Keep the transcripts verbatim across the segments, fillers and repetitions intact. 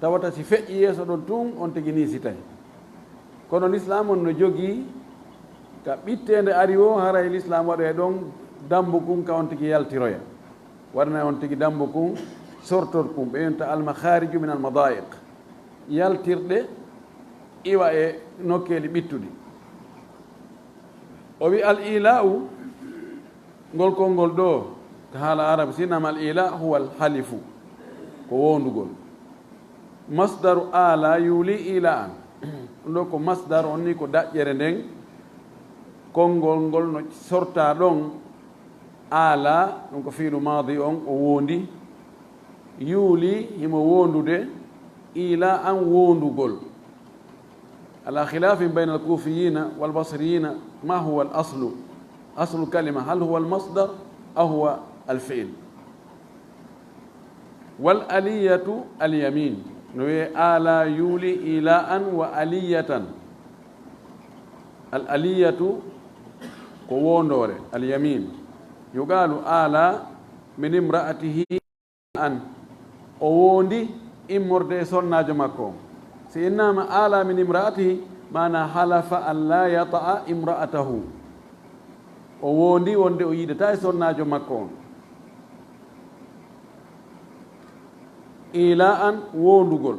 Tawata si feƴƴi yeeso ɗon tun, on tigi niisitay. Kono lislaam on no jogii ka ɓitteende ari woo, haray lislaam waɗoya ɗon dammbukun ka on tigi yaltiroya. Waɗanay on tigi dammbukun, sortorkun, ɓe yonta almakhariju min almadaiq, yaltirɗe iwa e nokkeeli ɓittuɗi. O wi al ila'u, ngol konngol ɗoo, ka haala arab, si nam al ila huwa al halifu, ko woondugol. Masdaru ala yuli ila'an. Ɗum ɗoo ko masdar on ni, ko daƴƴere nden. Konngol ngol no sortaa ɗon. Ala, ɗum ko fiilu maadi on, o woondi. Yuli, himo woondude. Ila'an, woondugol. Ala khilafin bayna al-kufiyina wal basriyina, ma huwa al-aslu? Aslu kalima, hal huwa al-masdar aw huwa al-fi'l? Wal aliyatu al-yamin. No wi'e ala yuli ila'an wa aliyatan. Al aliyatu ko woondoore, al yamin. Yuqalu ala min imra'atihi an. O woondi immorde e sonnaajo makko on. Si innaama ala min imra'atihi, maana halafa an la yata'a imra'atahu. O woondi wonde o yiidataa e sonnaajo makko on. Ila'an, woondugol.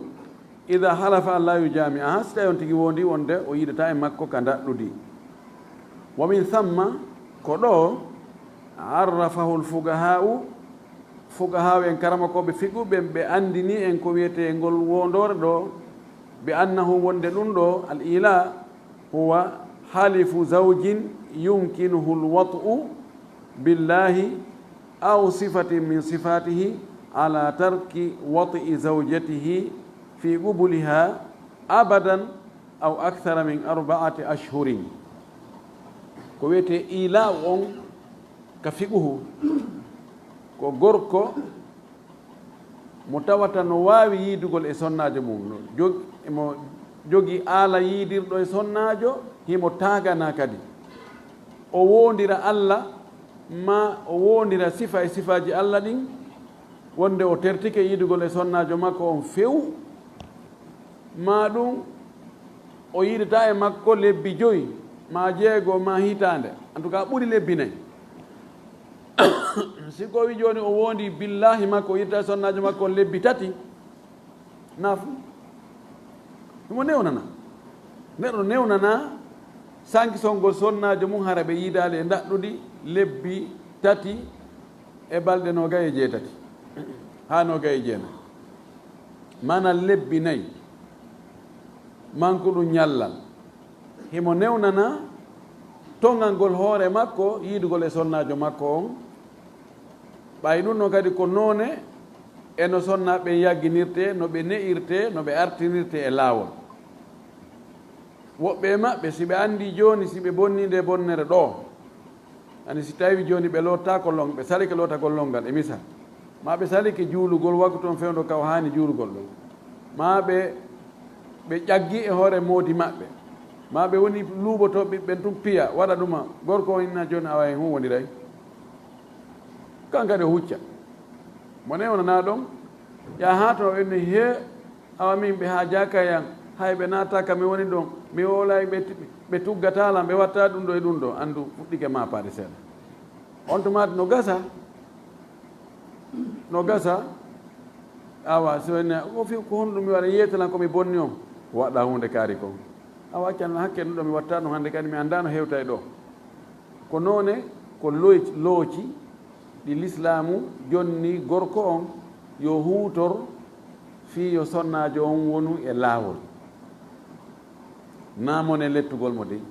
Ida halafa an la yujami'aha, si tawi on tigi woondi wonde o yiidataa e makko ka ndaɗɗudi. Wa min thamma, ko ɗoo, arrafahu al-fuqaha'u, fuqaha'u en, karamokooɓe fiqhu ɓen, ɓe anndini en ko wi'etee ngol woondoore ɗoo, bi annahu, wonde ɗum ɗoo, al ila, huwa halifu zawjin yumkinuhu al-wat'u billahi aw sifatin min sifatihi ala tarki wat'i zawjatihi fi qubuliha abadan aw akthara min arba'ati ashhurin. Ko wi'etee ila on ka fiqhu, ko gorko mo tawata no waawi yiidugol e sonnaajo mum, no jog-, mo jogii aala yiidirɗo e sonnaajo, himo taaganaa kadi. O woondira Alla, maa o woondira sifa e sifaaji Alla ɗin, wonde o tertike yiidugol e sonnaajo makko on few, maa ɗum o yiidataa e makko lebbi joyi, maa jeego, maa hitaande, en tout cas ɓuri lebbi nayi. Si ko o wi jooni o woondii billaahi makko, o yiidataa e sonnaajo makko on lebbi tati, nafu. Himo newnana. Neɗɗo newnana sankisongol sonnaajo mum, hara ɓe yiidaali e ndaɗɗudi lebbi tati e balɗe noogay e jeetati haa noogay e jeenayi. Maanaam lebbi nayi. Manku ɗum ñallal. Himo newnana toŋangol hoore makko, yiidugol e sonnaajo makko on. Ɓay ɗum non kadi ko noone e no sonnaaɓe ɓen yagginirtee, no ɓe ne'irtee, no ɓe artinirtee e laawol. Woɓɓe e maɓɓe, si ɓe anndii jooni si ɓe bonnii ndee bonnere ɗoo, ani si tawii jooni ɓe lootaako long-, ɓe salike lootagol lonngal, e misal, maa ɓe salike juulugol waktu on fewndo ka o haani juulugol ɗon, maa ɓe, ɓe ƴaggii e hoore moodi maɓɓe, maa ɓe woni luuɓotooɓe ɓiɓɓe ɓen tun piya, waɗa ɗuma, gorko on inna jooni awa hen hun woniray. Kan kadi o hucca. Mo newnanaa ɗon, yaa haa to o inni, "Hee, awa min ɓe haajaaka e an, hay ɓe naataaka mi woni ɗon, mi wowlay ɓe, ɓe tuggataa lan, ɓe wattaa ɗum ɗo e ɗum ɗo." Anndu fuɗɗike maapaade seeɗa. On tuma no gasa, no gasa, awa, si woni, "O fi ko honɗum mi waɗa, yeete lan ko mi bonni on." Waɗa huunde kaari kon. Awa, accan hakke ɗum ɗo mi watta ɗum hannde kadi, mi anndaa no hewta e ɗo. Ko noone, ko loy-, looci ɗi lislaamu jonni gorko on yo huutor fii yo sonnaajo on wonu e laawol. Naa mone lettugol mo dey.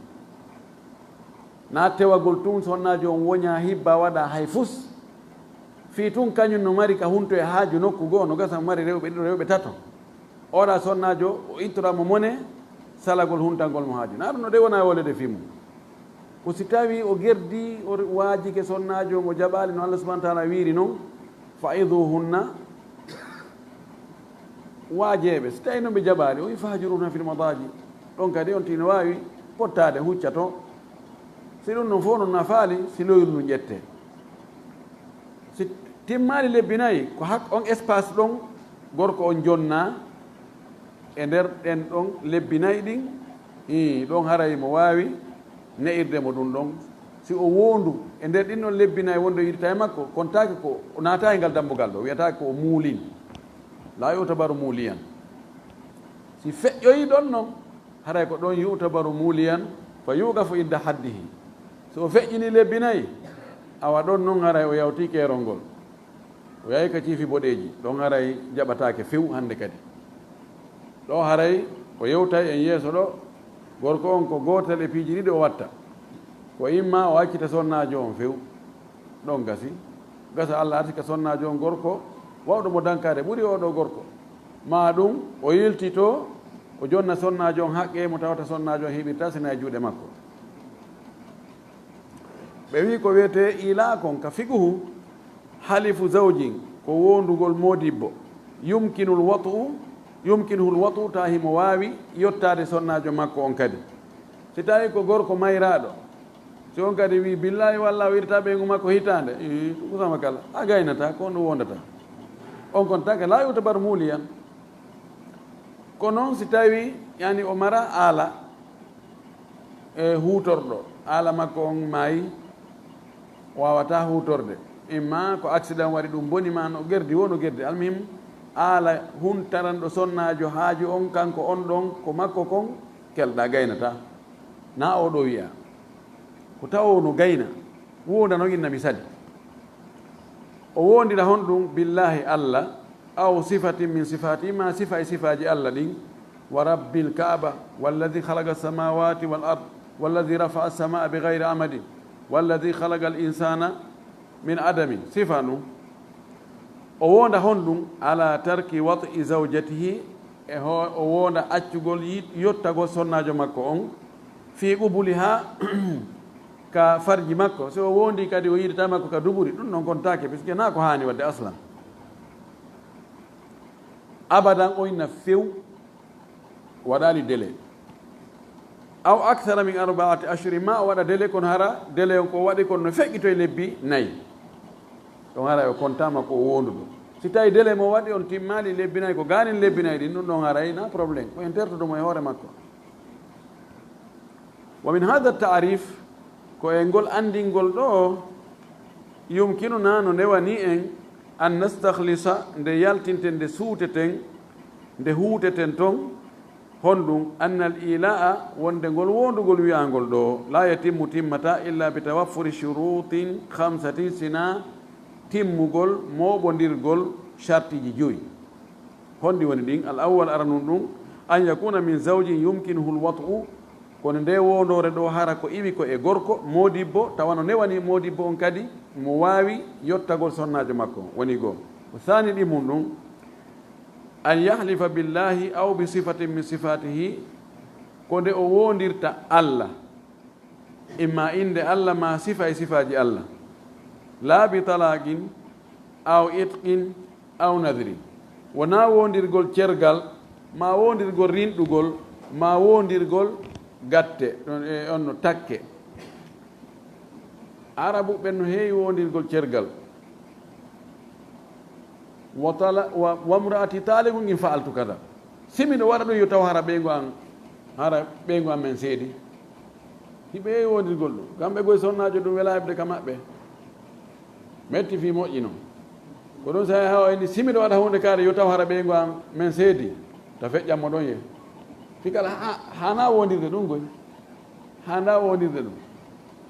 Naa tewagol tun sonnaajo on woñaa hibba waɗa hay fus. Fii tun kañun no mari ka hunto e haaju nokku goo, no gasa mari rewɓe ɗiɗo, rewɓe tato. Oɗa sonnaajo, o ittora mo mone, salagol huntangol mo haaju. Naa ɗum no de wona wolede fii mum. Ko si tawi o gerdi, o waajike sonnaajo, mo jaɓaali no Allah subhanahu wa ta'ala wiiri non, "Fa'iduhunna", waajeeɓe. Si tawi non ɓe jaɓaali, o wi, "Fahjuruhunna fil madaji." Ɗon kadi on tino waawi pottaade, hucca to. Si ɗum non fof no nafaali, si loyru ndu ƴette. Si timmaali lebbi nayi, ko hak-, on espace ɗon gorko on jonna, e nder ɗen ɗon lebbi nayi ɗin, ii, ɗon haray mo waawi ne'irde mo ɗum ɗon. Si o woondu e nder ɗin ɗon lebbi nayi wonde o yiɗata e makko, kontaake ko o naata e ngal dambugal ɗo, wiyata ko o muulin. La yu'tabaru muuliyan. Si feƴƴoyi ɗon non, haray ko ɗon yu'tabaru muuliyan, fa yuqafu inda haddihi. So o feƴƴini lebbi nayi, awa ɗon non haray o yawti keerol ngol. O yahi ka ciifi boɗeeji, ɗon haray jaɓataake few hannde kadi. Ɗo haray o yewtay en yeeso ɗo, gorko on ko gootel e piiji ɗiɗi o watta. Ko imma o accita sonnaajo on few, ɗon gasi. Gasa Alla arsika sonnaajo on gorko, wawɗo mo dankaade ɓuri oo ɗo gorko. Maa ɗum o yiltito, o jonna sonnaajo on haqqee mo tawata sonnaajo on heɓirta sina e juuɗe makko. Ɓe wi'i ko wiyetee iilaa kon ka fiqhu, halifu zawjin, ko woondugol moodibbo, yumkinul wat'u, yumkinuhul wat'u, taa himo waawi yottaade sonnaajo makko on kadi. Si tawii ko gorko mayraaɗo, si on kadi wi'i, "Billaahi wallaahi o yiɗataa ɓeyngu makko hitaande," ii, ɗum ko sama kala, a gaynataa, ko on ɗum woondataa. On kon take, laa yu'tabar muuliyan. Ko noon si tawii, yani, o mara aala, e huutorɗo, aala makko on maayi, o waawataa huutorde. Imma ko accident waɗi ɗum boni, ma no gerdi woo no gerdi. Almuhim, aala huntaranɗo sonnaajo haaju on, kanko on ɗon, ko makko kon, kelɗaa gaynataa. Na oo ɗoo wi'a. Ko tawa o no gayna. Woonda non inna misali. O woondira honɗum? Billaahi Alla, aw sifatin min sifaatihi, ma sifa e sifaaji Alla ɗin, wa rabbil Kaaba, walladi khalaqa samaawaati wal ard, walladi rafa'a as-samaa'a bi ghayri amadin, walladi khalaqa al insaana min adamin. Sifa ɗum. O woonda honɗum? Ala tarki wat'i zawjatihi, e ho-, o woonda accugol yi-, yottagol sonnaajo makko on, fii qubulihaa, ka farji makko. Si o woondii kadi o yiɗataa makko ka duburi, ɗum non kontaake, puisque naa ko haani waɗde aslan. Abadan o inna few, waɗaali délai. Aw akthara min arba'ati ashhurin, ma o waɗa délai, kono hara délai on ko waɗi kon no feƴƴitoy lebbi nayi. Ɗon haray o kontaama ko o woonduɗo. Si tawi délai mo waɗi on timmaali lebbi nayi, ko gaanin lebbi nayi ɗin, ɗum ɗon haray na problème. Ko en tertude mo e hoore makko. Wa min hada taarif, ko e ngol anndingol ɗo, yumkinuna, no newani en, an nastakhlisa, nde yaltinten, nde suuteten, nde huuteten ton, honɗum? Anna al ilaa, wonde ngol woondugol wi'angol ɗo, la yatimmu, timmata, illa bi tawaffuri shurutin khamsatin, sina timmugol mooɓondirgol shartiji joyi. Honɗi woni ɗin? Al awwal, aranun ɗum, an yakuna min zawjin yumkinuhu al wat'u, kono nde woondoore ɗo hara ko iwi ko e gorko, moodibbo, tawa no newani moodibbo on kadi mo waawi yottagol sonnaajo makko, woni goo. Ko saani ɗi mun ɗum, an yahlifa billahi aw bi sifatin min sifatihi, ko nde o woondirta Alla, imma innde Alla, ma sifa e sifaaji Alla, laa bi talaqin, aw itqin, aw nadrin, wonaa woondirgol cergal, ma woondirgol rinɗugol, ma woondirgol gatte, ɗon e on no takke. Arabu ɓen no heewi woondirgol cergal. Wa tala-, wa, wa mraati taliqun in fa'altu kada. Si miɗo waɗa ɗum, yo taw hara ɓeyngu an, hara ɓeyngu an men seedi. Hiɓe heewi woondirgol ɗum. Kamɓe goy sonnaajo ɗum welaa heɓde ka maɓɓe. Metti fii moƴƴi non. Ko ɗum sahi haa o inni, si miɗo waɗa huunde kaari, yo taw hara ɓeyngu an men seedi. Ta feƴƴan mo ɗon ye. Fii kala ha-, hanaa woondirde ɗum goy. Hanaa woondirde ɗum.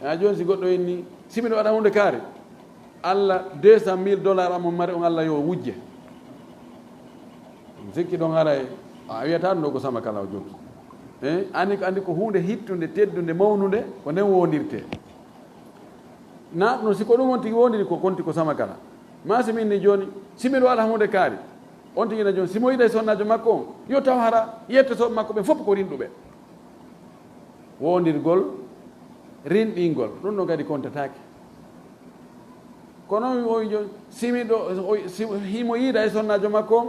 Haa jooni si goɗɗo inni, si miɗo waɗa huunde kaari, Alla deux cent mille dollars amon mari on, Alla yo wujje. Sikki ɗon haray, a wiyata ɗum ɗo ko sama kala o jokki. Eh, ani ko, andi ko huunde hittunde, teddunde, mawnunde, ko nden woondirte. Na ɗum, si ko ɗum on tigi woondiri ko konti ko sama kala. Ma si min ni jooni, si miɗo waɗa huunde kaari, on tigi na jooni, si mo yiɗa e sonnaajo makko on, yo taw hara yetto soɓe makko ɓen fof ko rinɗuɓe. Woondirgol, rinɗingol, ɗum ɗon kadi kontataake. Kono o wi'i, si miɗo, o, si himo yiida e sonnaajo makko on,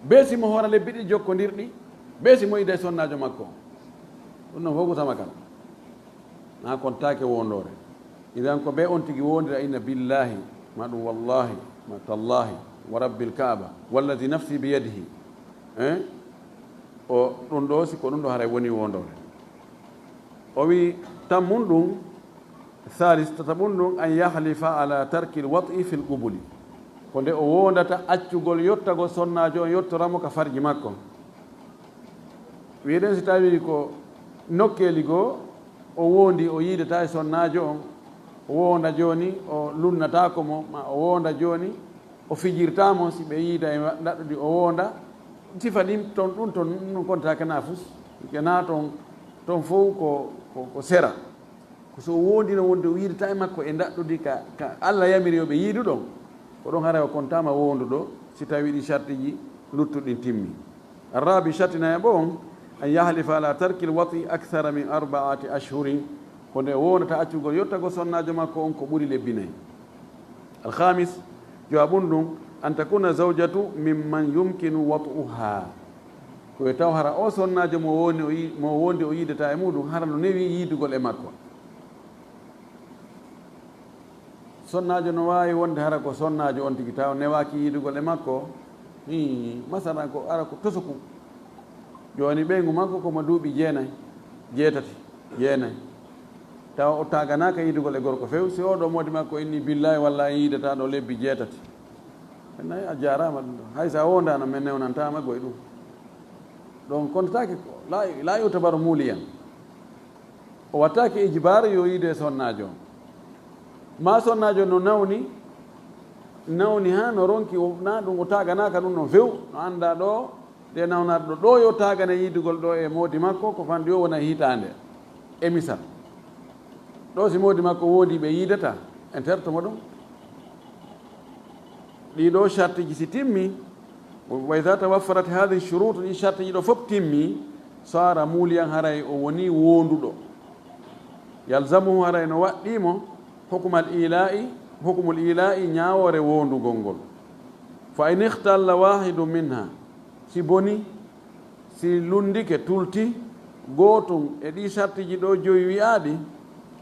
be si mo hoora lebbi ɗiɗi jokkondirɗi, be si mo yiida e sonnaajo makko on. Ɗum ɗon fof ko sama kala. Na kontaake woondoore. Idan ko be on tigi woondira, inna billahi, ma ɗum wallahi, ma tallahi, wa rabbil Kaaba, wallazi nafsi bi yadihi. Eh? O ɗum ɗo, si ko ɗum ɗo haray woni wondore. O wi, tammun ɗum, salis, tataɓun ɗum, an yahlifa ala tarkil wat'i fil qubuli. Ko nde o wondata accugol yottagol sonnaajo on yottora mo ka farji makko. Wiɗen si tawi ko nokkeeli goo, o wondi, o yiidata e sonnaajo on, o wonda jooni, o lunnataako mo, ma o wonda jooni, o fijirta mo, si ɓe yiida e ndaɗɗudi, o wonda. Sifa ɗin ton, ɗum ton, ɗum kontaake na fus, ke na ton, ton fof ko, ko, ko sera. Ko so o wondino wonde o yiidata e makko e ndaɗɗudi ka, ka Alla yamiri yo ɓe yiidu ɗon, ko ɗon haray o kontaama wonduɗo, si tawi ɗi sartiji luttuɗin timmi. Arrabi, sarti nayaɓo on, an yahlifa ala tarkil wati akthara min arbaati ashhurin, ko nde o wondata accugol yottagol sonnaajo makko on ko ɓuri lebbi nayi. Alhamis, jowaɓun ɗum, an takuna zawjatu mimman yumkinu wat'uha. Ko e taw hara o sonnaajo mo woni o yi-, mo wondi o yiidata e muɗum, hara no newi yiidugol e makko. Sonnaajo no waawi wonde hara ko sonnaajo on tigi, taw newaaki yiidugol e makko. Hii, masalan ko ara ko tosoku. Jooni ɓeyngu makko ko mo duuɓi jeenay, jeetati, jeenay. Tawa o taaganaaka yiidugol e gorko few, si oɗo moodi makko inni, "Billahi, wallahi, yiidata ɗo lebbi jeetati." Nayi a jaaraama ɗum ɗo. Hay so a wondaano, min newnantaama goy ɗum. Ɗon kontataake ko, la, la yutabaru muliyan. O wattaake ijbaar yo yiide sonnaajo. Ma sonnaajo no nawni, nawni haa no ronki, o, na ɗum o taaganaaka ɗum ɗon few, no annda ɗo, de nawnaade ɗo, ɗo yo taagane yiidugol ɗo e moodi makko, ko fanɗi o wona hitaande. E misal, ɗo si moodi makko woodi ɓe yiidata, en terto mo ɗum. Ɗiɗo shartiji si timmi, wa idha tawaffarat hadhihi shurut, ɗi shartiji ɗo fof timmi, sara muliyan haray o woni wonduɗo. Yalzamuhu haray no waɗɗii mo hukumal ila'i, hukumul ila'i ñaawoore wondugol ngol. Fa in ikhtalla wahidun minha, si boni, si lunndike, tulti, gootun e ɗii sartiji ɗo joyi wi'aaɗi,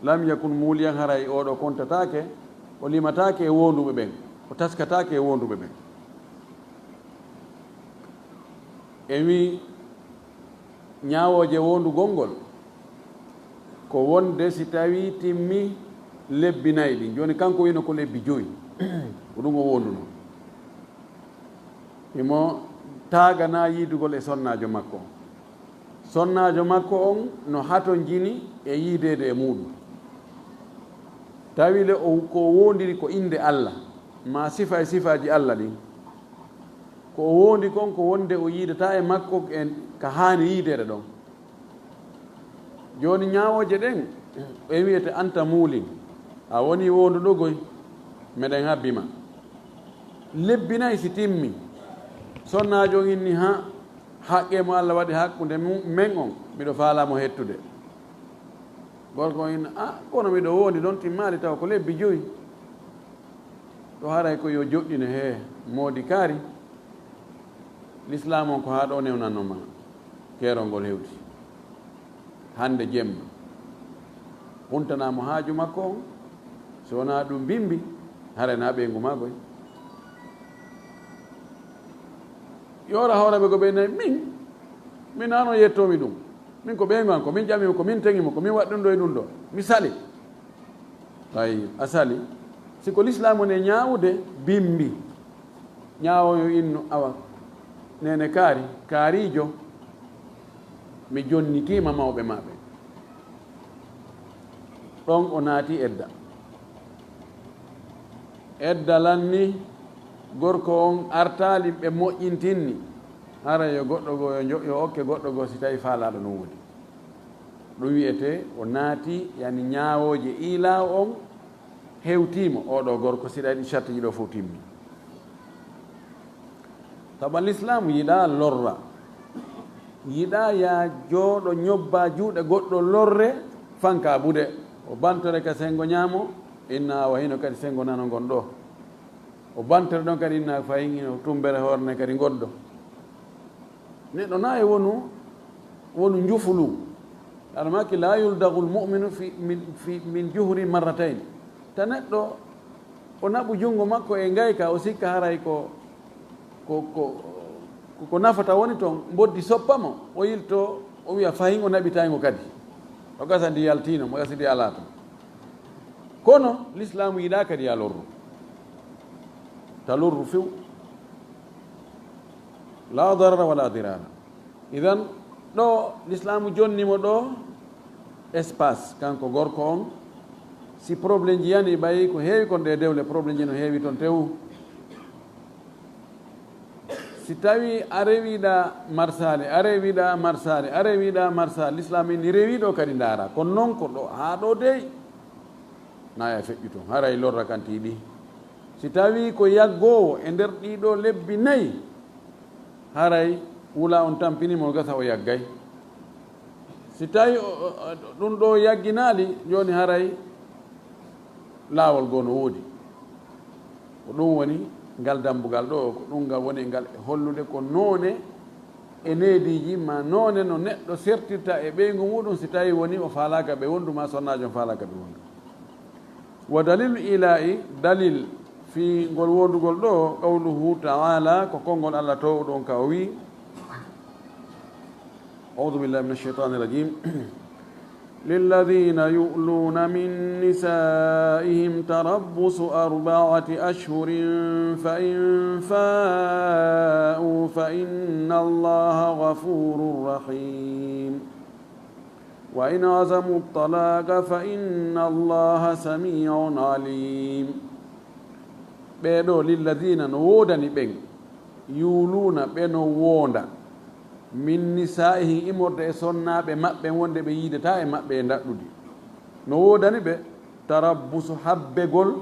lam yakun muuliyan, haray oɗo kontataake, o limataake e wonduɓe ɓen, o taskataake e wonduɓe ɓen. En wi ñaawooje wondugol ngol, ko wonde si tawii timmi lebbi nayi ɗin. Jooni kanko wino ko lebbi joyi, ko ɗum o wonduno. Himo taagana yiidugol e sonnaajo makko. Sonnaajo makko on no hatonjini e yiideede e muuɗum. Tawi le o, ko o wondiri ko innde Alla, ma sifa e sifaaji Alla ɗin. Ko o wondi kon ko wonde o yiidata e makko en ka haani yiideede ɗon. Jooni ñaawooje ɗen, ɓe wi'ete anta muulin, a woni wonduɗo goy, meɗen habbi ma. Lebbi nayi si timmi, sonnaajo on inni, ha, haqqe mo Alla waɗi hakkunde mu-, men on, miɗo faalaa mo hettude. Gorko on inni, a, kono miɗo wondi ɗon timmaali taw ko lebbi joyi. Ɗo haray ko yo joɗɗine he moodi kaari. Lislaam on ko haa ɗo newnanno ma keerol ngol hewti. Hannde jemma, huntana mo haaju makko on, so wonaa ɗum bimbi, haray na ɓeyngu maa goy. Yoora hooreɓe go ɓe nayi, min, min nano yettoomi ɗum. Min ko ɓeyngu an, ko min ƴami mo, ko min teŋi mo, ko min waɗi ɗum ɗo e ɗum ɗo. Mi sali. Ay, a sali. Si ko lislaamu ne ñaawude, bimbi. Ñaawo yo innu, awa. Neene kaari, kaariijo, mi jonnitiima mawɓe maa ɓe. Ɗon o naati edda. Edda lanni, gorko on artaali ɓe moƴƴintinni. Hara yo goɗɗo goo, yo njo-, yo okke goɗɗo goo si tawi faalaaɗo no woodi. Ɗum wiyetee o naati, yani ñaawooje iilaaw on hewtii mo, oo ɗoo gorko, si ɗaɗi shartiiji ɗoo fof timmi. Taban Lislaamu yiɗaa lorra, yiɗaa yaa jooɗo ñobbaa juuɗe goɗɗo lorre, fankaa buɗe, o bantore ka senngo ñaamo, inna wa hino kadi senngo nano ngon ɗoo. O bantore ɗon kadi inna fayin hino tumbere hoore ne kadi ngoddo. Neɗɗo na e wonu, wonu njufulu. Aɗa maaki, "La yuldagu l-mu'minu fi, min, fi, min juhri marratayn." Ta neɗɗo, o naɓu junngo makko e ngayka, o sikka haray ko, ko, ko, Ko ko nafata woni toon, mboddi soppa mo, o yilto, o wiya fahin o naɓitay ngo kadi. O gasa ndi yaltiino, mo gasi ndi alaa toon. Kono, Lislaamu yiɗaa kadi a lorru. Ta lorru few. La darara wala dirara. Idan, ɗo Lislaamu jonni mo ɗo, espace, kanko gorko on, si problème ji yani ɓay ko heewi kon ɗe dewle, problème ji no heewi toon tew. Si tawi a rewiɗa marsaali, a rewiɗa marsaali, a rewiɗa marsaali, Lislaam ni rewiɗo kadi ndaara. Kono noon ko ɗo, haa ɗo dey, na e feƴƴu toon, haray lorra kan tiiɗi. Si tawi ko yaggoowo e nder ɗiɗo lebbi nayi, haray wula on tampini mo gasa o yaggay. Si tawi o, o, o, ɗum ɗo yagginaali, jooni haray laawol goo no woodi. Ko ɗum woni ngal dambugal ɗo, ko ɗum ngal woni ngal e hollude ko noone e neediiji ma noone no neɗɗo sertirta e ɓeyngu muɗum si tawi woni o faalaaka ɓe wondu ma sonnaajo on faalaaka ɓe wondu. Wa dalilu ila'i, dalil fii ngol wondugol ɗo, qawluhu ta'ala, ko konngol Allah toowɗo on ka o wi'i, أعوذ بالله من الشيطان الرجيم. للذين يؤلون من نسائهم تربص أربعة أشهر فإن فاءوا فإن الله غفور رحيم. وإن عزموا الطلاق فإن الله سميع عليم. Ɓee ɗoo, lilladina, no woodani ɓen, yuuluuna, ɓe no woonda, min nisaa'ihim, immorde e sonnaaɓe maɓɓe, wonde ɓe yiidataa e maɓɓe e ndaɗɗudi. No woodani ɓe tarabbusu, habbegol,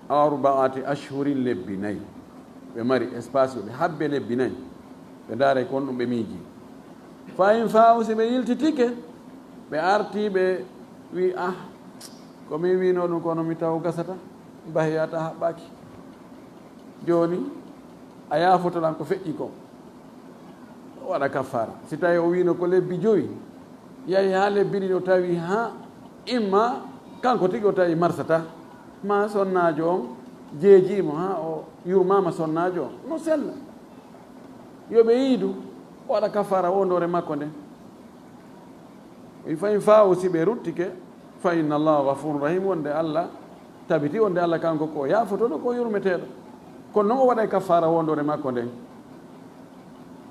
arbaati ashhurin, lebbi nayi. Ɓe mari espace, ɓe habbe lebbi nayi. Ɓe ndaare kon ɗum ɓe miiji. Fa in faa'u, si ɓe yiltitike, ɓe artii, ɓe wi, "Ah, ko min wiinoo ɗum, kono mi taw gasata, bahiyata haɓɓaaki. Jooni, a yaafoto lan ko feƴƴi kon." O waɗa kaffaara. Si tawi o wiino ko lebbi jowi, yahi haa lebbi ɗiɗi, o tawi haa imma kanko tigi o tawi marsata, ma sonnaajo on jeejii mo, haa o yurmaama sonnaajo on, no sella. Yo ɓe yiidu, o waɗa kaffaara wondoore makko nden. Fa in faa'u, si ɓe ruttike, fa inna Allaha ghafurun rahim, wonde Allah tabiti, wonde Allah kanko ko yaafotoɗo, ko yurmeteeɗo. Kono noon o waɗay kaffaara wondoore makko nden.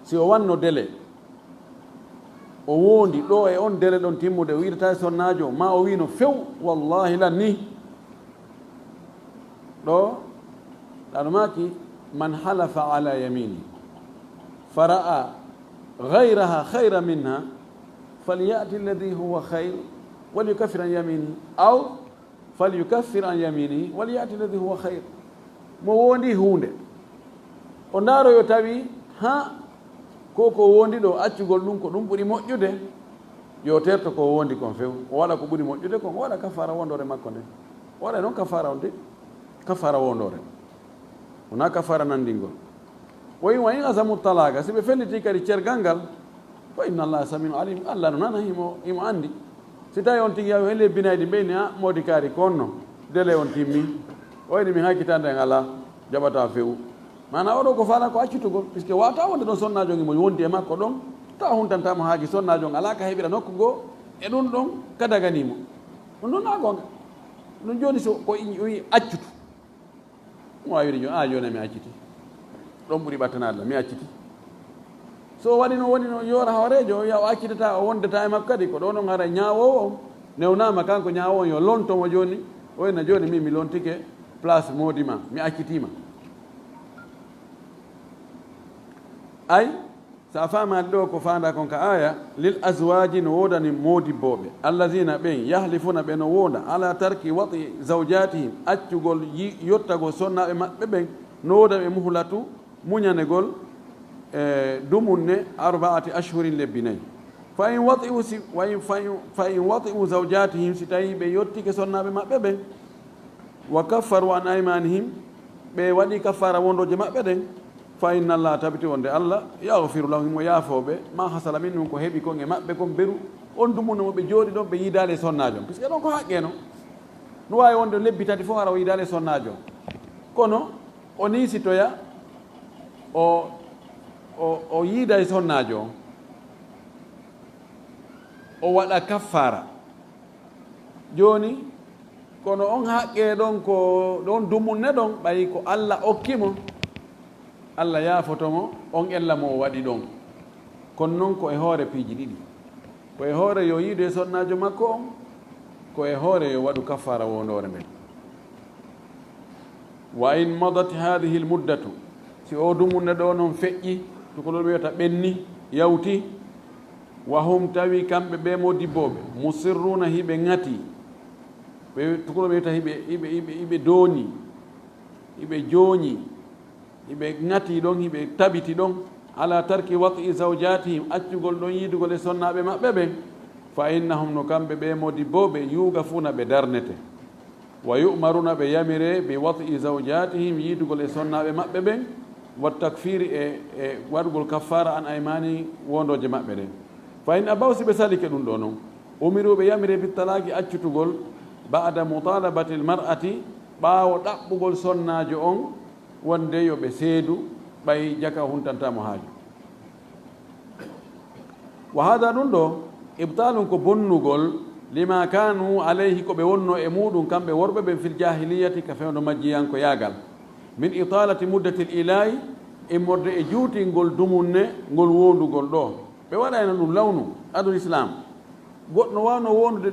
Si o wanno délai, o wondi ɗo e on délai ɗon timmude, o yiɗata e sonnaajo, ma o wiino few, wallahi lan ni. Ɗo, ɗano maaki, man halafa ala yamini, fara'a ghayraha khayran minha, falyati alladhi huwa khayr, walyukaffir an yamini, aw falyukaffir an yamini, walyati alladhi huwa khayr. Mo wondi huunde, o ndaaro yo tawi, ha, ko ko wondi ɗo, accugol ɗum ko ɗum ɓuri moƴƴude, yo terto ko wondi kon few, o waɗa ko ɓuri moƴƴude kon, o waɗa kaffaara wondoore makko nden. O waɗa noon kaffaara on de, kaffaara wondoore. Wonaa kaffaara nanndingol. Wa in, wa in azamu talaqa, si ɓe felliti kadi cergal ngal, fa inna Allaha samiun alim, Allah no nana, himo, himo anndi. Si tawi on tigi yawi he lebbi nayi ɗi ɓeyni, a, moodi kaari ko onno, délai on timmi, o ini min hakkitande en alaa, jaɓataa few. Maanaa oɗo ko faala ko accutugol, puisque waawata wonde ɗon sonnaajo on himo wondi e makko ɗon, tawa huntantaa mo haaki sonnaajo on alaa ka heɓira nokku goo, e ɗum ɗon ka daganii mo. Ɗum ɗon naa goonga. Ɗum jooni so ko i-, o wi'i accutu. Mo waawi wiide jooni, "Ah, jooni mi acciti. Ɗon ɓuri ɓattanaade lam, mi acciti." So o waɗi no woni no yoora hooreejo, o wiya o accitataa, o wondataa e makko kadi, ko ɗo noon hara ñaawoowo on newnaama, kanko ñaawoowo on yo lonto mo jooni, o wiya, "Jooni min mi lontike place moodi ma, mi accitii ma." Ay, so a faamaali ɗo ko faandaa kon ka aaya, lil azwaaji no woodani moodibbooɓe, allazina ɓen, yahlifuna ɓe no woonda, ala tarki wati zawjatihim, accugol yi-, yottagol sonnaaɓe maɓɓe ɓen, no woodani ɓe muhlatu, muñanegol, e, dumunne, arbaati ashhurin, lebbi nayi. Fa in wati'u, si, wa in, fa in, fa in wati'u zawjatihim, si tawi ɓe yottike sonnaaɓe maɓɓe ɓen, wa kaffaru an aymanihim, ɓe waɗi kaffaara wondooje maɓɓe ɗen, fa inna Allaha, tabiti wonde Allah, yaghfiru lahum, himo yaafoo ɓe, ma hasala minhum, ko heɓi kon e maɓɓe kon beru, on dumunne mo ɓe jooɗi ɗon, ɓe yiidaali e sonnaajo on. Puisque ɗon ko haqqe non. No waawi wonde lebbi tati fof hara o yiidaali e sonnaajo on. Kono o niisitoya, o O, o yiiday sonnaajo on, o waɗa kaffaara. Jooni, kono on haqqee ɗon, ko ɗon dumunne ɗon, ɓay ko Alla okki mo, Alla yaafoto mo on ella mo o waɗi ɗon. Kono non ko e hoore piiji ɗiɗi. Ko e hoore yo yiidu e sonnaajo makko on, ko e hoore yo waɗu kaffaara wondoore nden. Wa in madat hadhihi lmuddatu, si o dumunne ɗo non feƴƴi, tukolol ɓe wiyata ɓenni, yawti, wa hum, tawi kamɓe ɓe modibbooɓe, musirruna, hiɓe ŋati, ɓe tukolol ɓe wiyata hiɓe, hiɓe, hiɓe, hiɓe dooni, hiɓe jooñi, hiɓe ŋati ɗon, hiɓe tabiti ɗon, ala tarki wat'i zawjatihim, accugol ɗon yiidugol e sonnaaɓe maɓɓe ɓen, fa innahum, no kamɓe ɓe modibbooɓe, yuugafuna, ɓe darnete. Wa yu'maruna, ɓe yamire, bi wat'i zawjatihim, yiidugol e sonnaaɓe maɓɓe ɓen, wa takfiri, e, e waɗugol kaffaara an aymani wondooje maɓɓe ɗen. Fa in abaw, si ɓe salike ɗum ɗo non, umiru, ɓe yamire bi talaaqi, accutugol, ba'da mutalabati lmar'ati, ɓaawo ɗaɓɓugol sonnaajo on wonde yo ɓe seedu, ɓay jaka huntanta mo haaju. Wa hada, ɗum ɗo, ibtaalun, ko bonnugol, lima kanu alayhi, ko ɓe wonno e muɗum kamɓe worɓe ɓen, fil jahiliyati, ka fewndo majjiyankoyaagal, min italati muddati l ila'i, immorde e juutingol dumunne ngol wondugol ɗo. Ɓe waɗayno ɗum lawnu adul islam. Goɗɗo wano wondude,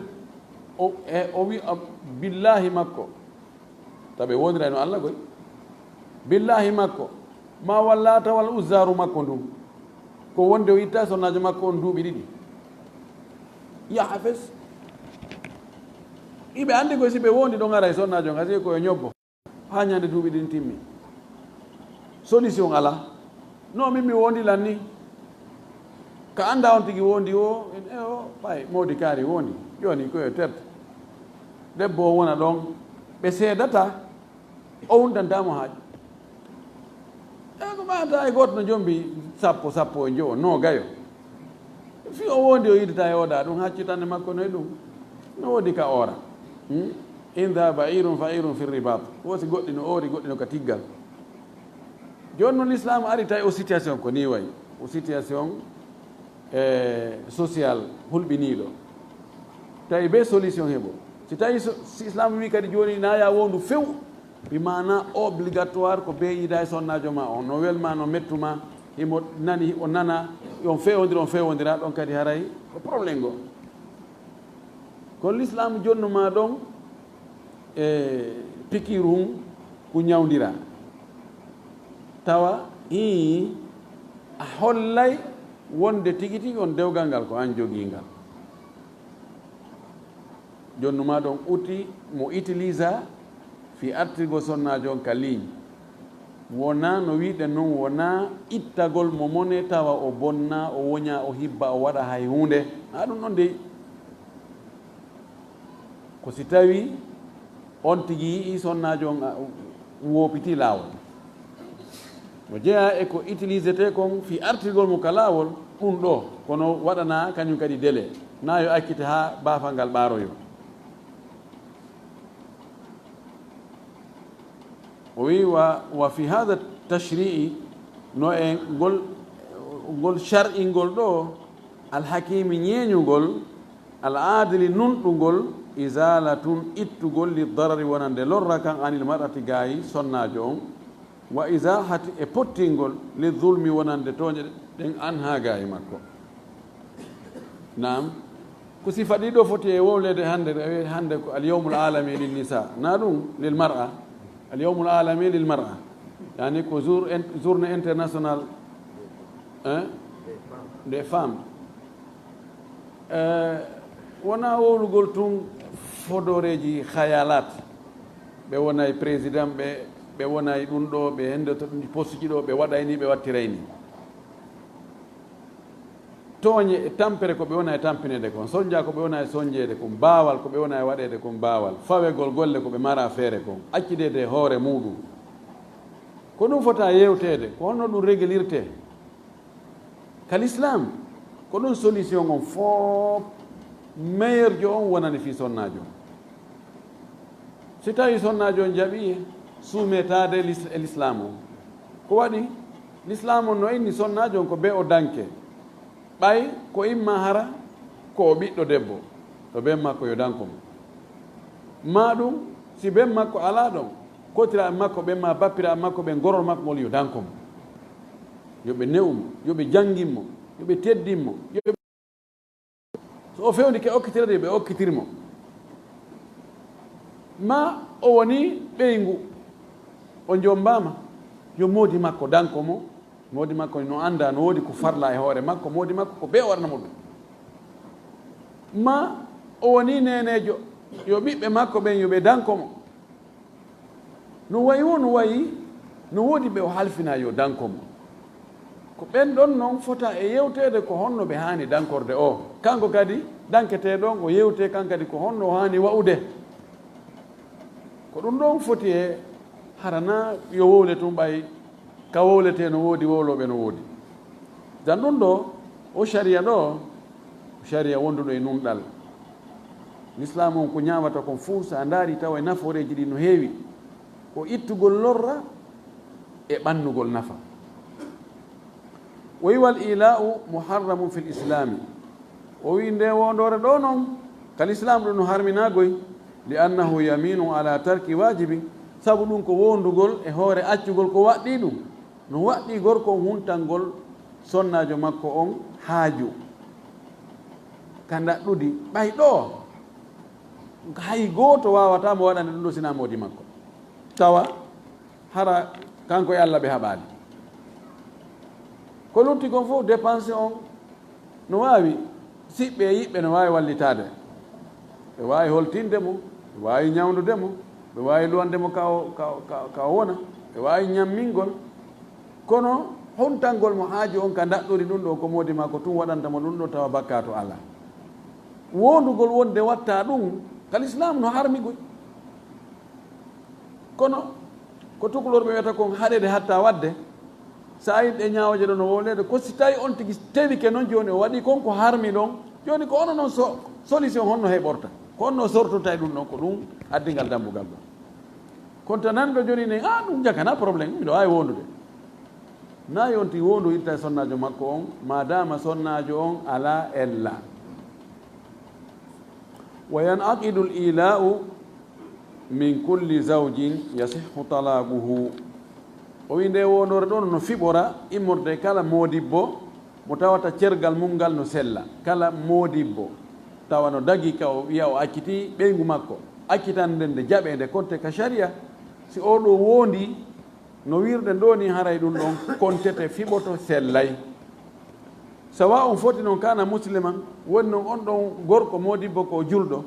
o, e, o wi'a billahi makko, tawi ɓe wondirayno Allah koy. Billahi makko, ma wallata wal uzzaaru makko ndu, ko wonde o itta sonnaajo makko on duuɓi ɗiɗi. Yaha fes. Iɓe anndi koy si ɓe wondi ɗon ara e sonnaajo on, kasi ko e ñobbo. Haa ñande duuɓi ɗin timmi. Solution ala. No min mi wondi lan ni. Ka annda on tigi wondi o, en, e o, ɓay, moodi kaari wondi. Jooni ko e terte. Debbo o wona ɗon. Ɓe seedata, o huntanta mo haaju. E ko ɓaata e gooto no jombi sappo, sappo e jowo, noogayo. Fi o wondi o yidata e oda ɗum haccitande makko no e ɗum. No woodi ka oora. Hmm? In dhahaba irun fa irun fi ribat. Wo si goɗɗi no oori, goɗɗi no ka tiggal. Jooni non l'islam ari tawi o situation ko ni wayi. O situation, eh, social hulɓiniiɗo. Tawi be solution heɓo. Si tawi so, si islam wi kadi jooni na ya wondu few, bi maana obligatoire ko be yida e sonnaajo ma on. No welma, no mettuma, himo nani, o nana, on fewondira, on fewondira, ɗon kadi haray ko problème go. Kono l'islam jonnuma ɗon e pikirum ku ñawndira. Tawa, ii, a hollay wonde tigi tigi on dewgal ngal ko an jogingal. Jonnuma ɗon uti mo utilisa fi artirgo sonnaajo on ka ligne. Wona no wiɗen non, wona ittagol mo mone tawa o bonna, o woña, o hibba, o waɗa hay huunde. Ha ɗum ɗon dey. Ko si tawi on tigi yi'i sonnaajo on, a, woopiti laawol. No jeyaa e ko utilisete kon fi artirgol mo ka laawol, ɗum ɗo, kono waɗana kañum kadi délai. Na yo accite haa baafal ngal ɓaaroyo. O wi, wa, wa fi hada tashri'i, no e ngol, ngol shar'ingol ɗo, alhakimi ñeeñugol, al adili nunɗungol, izalatun ittugol, li darari wonande lorra kan, anil mar'ati gayi sonnaajo on, wa izahati e pottingol, li zulmi wonande tooñe ɗen, an ha gayi makko. Naam. Ko sifa ɗiɗo foti e wowlede hannde, ɓe wiya hannde ko al yawmul alami lil nisa. Na ɗum lil mar'a. Al yawmul alami lil mar'a. Yani ko jour in-, journée internationale, hein, des femmes. Eh, wona wowlugol tun fodoreeji khayalat. Ɓe wonay président, ɓe, ɓe wonay ɗum ɗo, ɓe hende to ɗum poste ji ɗo, ɓe waɗay ni, ɓe wattiray ni. Tooñe e tampere ko ɓe wona e tampineede kon, sonja ko ɓe wona e sonjeede kon, baawal ko ɓe wona e waɗeede kon baawal, fawegol golle ko ɓe mara feere kon, accideede e hoore muuɗum. Ko ɗum fota yewteede, ko honno ɗum régulirte? Ka l'islam, ko ɗum solution on fof, meilleur jo on wonani fii sonnaajo. Si tawi sonnaajo on jaɓi suumetaade lis-, e l'islam o, ko waɗi? Lislaam on no inni sonnaajo on ko bee o danke. Ɓay ko imma hara ko o ɓiɗɗo debbo, to bee makko yo danko mo. Maa ɗum, si bee makko alaa ɗon, kotiraaɓe makko ɓen maa bappiraaɓe makko ɓen, gorol makko ngol yo danko mo. Yo ɓe ne'u mo, yo ɓe janngin mo, yo ɓe teddin mo, yo ɓe So o fewndike okkitireede, yo ɓe okkitiri mo. Maa o woni ɓeyngu, o jommbaama, yo moodi makko danko mo. Moodi makko no annda, no woodi ko farla e hoore makko, moodi makko ko bee o waɗana mo ɗum. Maa o woni neeneejo, yo ɓiɓɓe makko ɓen, yo ɓe danko mo. No wayi woo no wayi, no woodi ɓe o halfinaa yo danko mo. Ko ɓen ɗon non fota e yewteede ko honno ɓe haani dankorde o. Kanko kadi, danketeeɗo on, o yewtee kan kadi ko honno o haani wa'ude. Ko ɗum ɗon foti e hara na yo wowle tun ɓay ka wowletee no woodi, wowlooɓe no woodi. Jan ɗum ɗo, o sariya ɗo, o sariya wonduɗo e nunɗal. Lislaam on ko ñaawata kon fuu, so a ndaari tawa e nafooreeji ɗi no heewi. Ko ittugol lorra e ɓannugol nafa. O wi, "Wal ilaa'u muharramun fil islaami." O wi, "Nde wondoore ɗo non, ka lislaam ɗum no harminaagoy, li annahu yamiinu ala tarki waajibin, sabu ɗum ko wondugol e hoore accugol ko waɗɗii ɗum." No waɗɗii gorko on huntangol sonnaajo makko on haaju ka ndaɗɗudi, ɓay ɗo hay gooto waawataa mo waɗande ɗum ɗo sinaa moodi makko. Tawa hara kanko e Alla ɓe haɓaali. Ko lutti kon fof, dépense on no waawi, siɓɓe e yiɓɓe no waawi wallitaade. Ɓe waawi holtinde mo, ɓe waawi ñawndude mo, ɓe waawi luwande mo ka o, ka, ka, ka o wona, ɓe waawi ñammingol. Kono huntangol mo haaju on ka ndaɗɗuri ɗum ɗo, ko moodi makko tun waɗanta mo ɗum ɗo, tawa bakkaatu alaa. Wondugol wonde watta ɗum, ka lislaam no harmi goy. Kono ko tukulorɓe wiyata kon haɗede hatta waɗde, so a yiɗi ɗe ñaawooje ɗo no wowleede, ko si tawi on tigi tewike non, jooni o waɗi kon ko harmi ɗon, jooni ko onon non so, solution honno heɓorta? Ko honno sortirta e ɗum ɗon? Ko ɗum addi ngal dambugal ɗon. Kono to nanɗo jooni ne, "Ah, ɗum jakana problème, miɗo waawi wondude." Na yonti wondu itta e sonnaajo makko on, maadaama sonnaajo on alaa ella. "Wa yan'aqidul ilaa'u min kulli zawjin yasihhu talaaquhu." O wi nde wondoore ɗon no fiɓora immorde kala moodibbo mo tawata cergal mum ngal no sella. Kala moodibbo tawa no dagi ka o wiya o acciti ɓeyngu makko, accitande nde jaɓe nde konte ka sariya, si o ɗo wondi no wirɗen ɗo ni, haray ɗum ɗon kontete fiɓoto sellay. Sawa on foti non kana musliman, woni non on ɗon gorko moodibbo ko julɗo,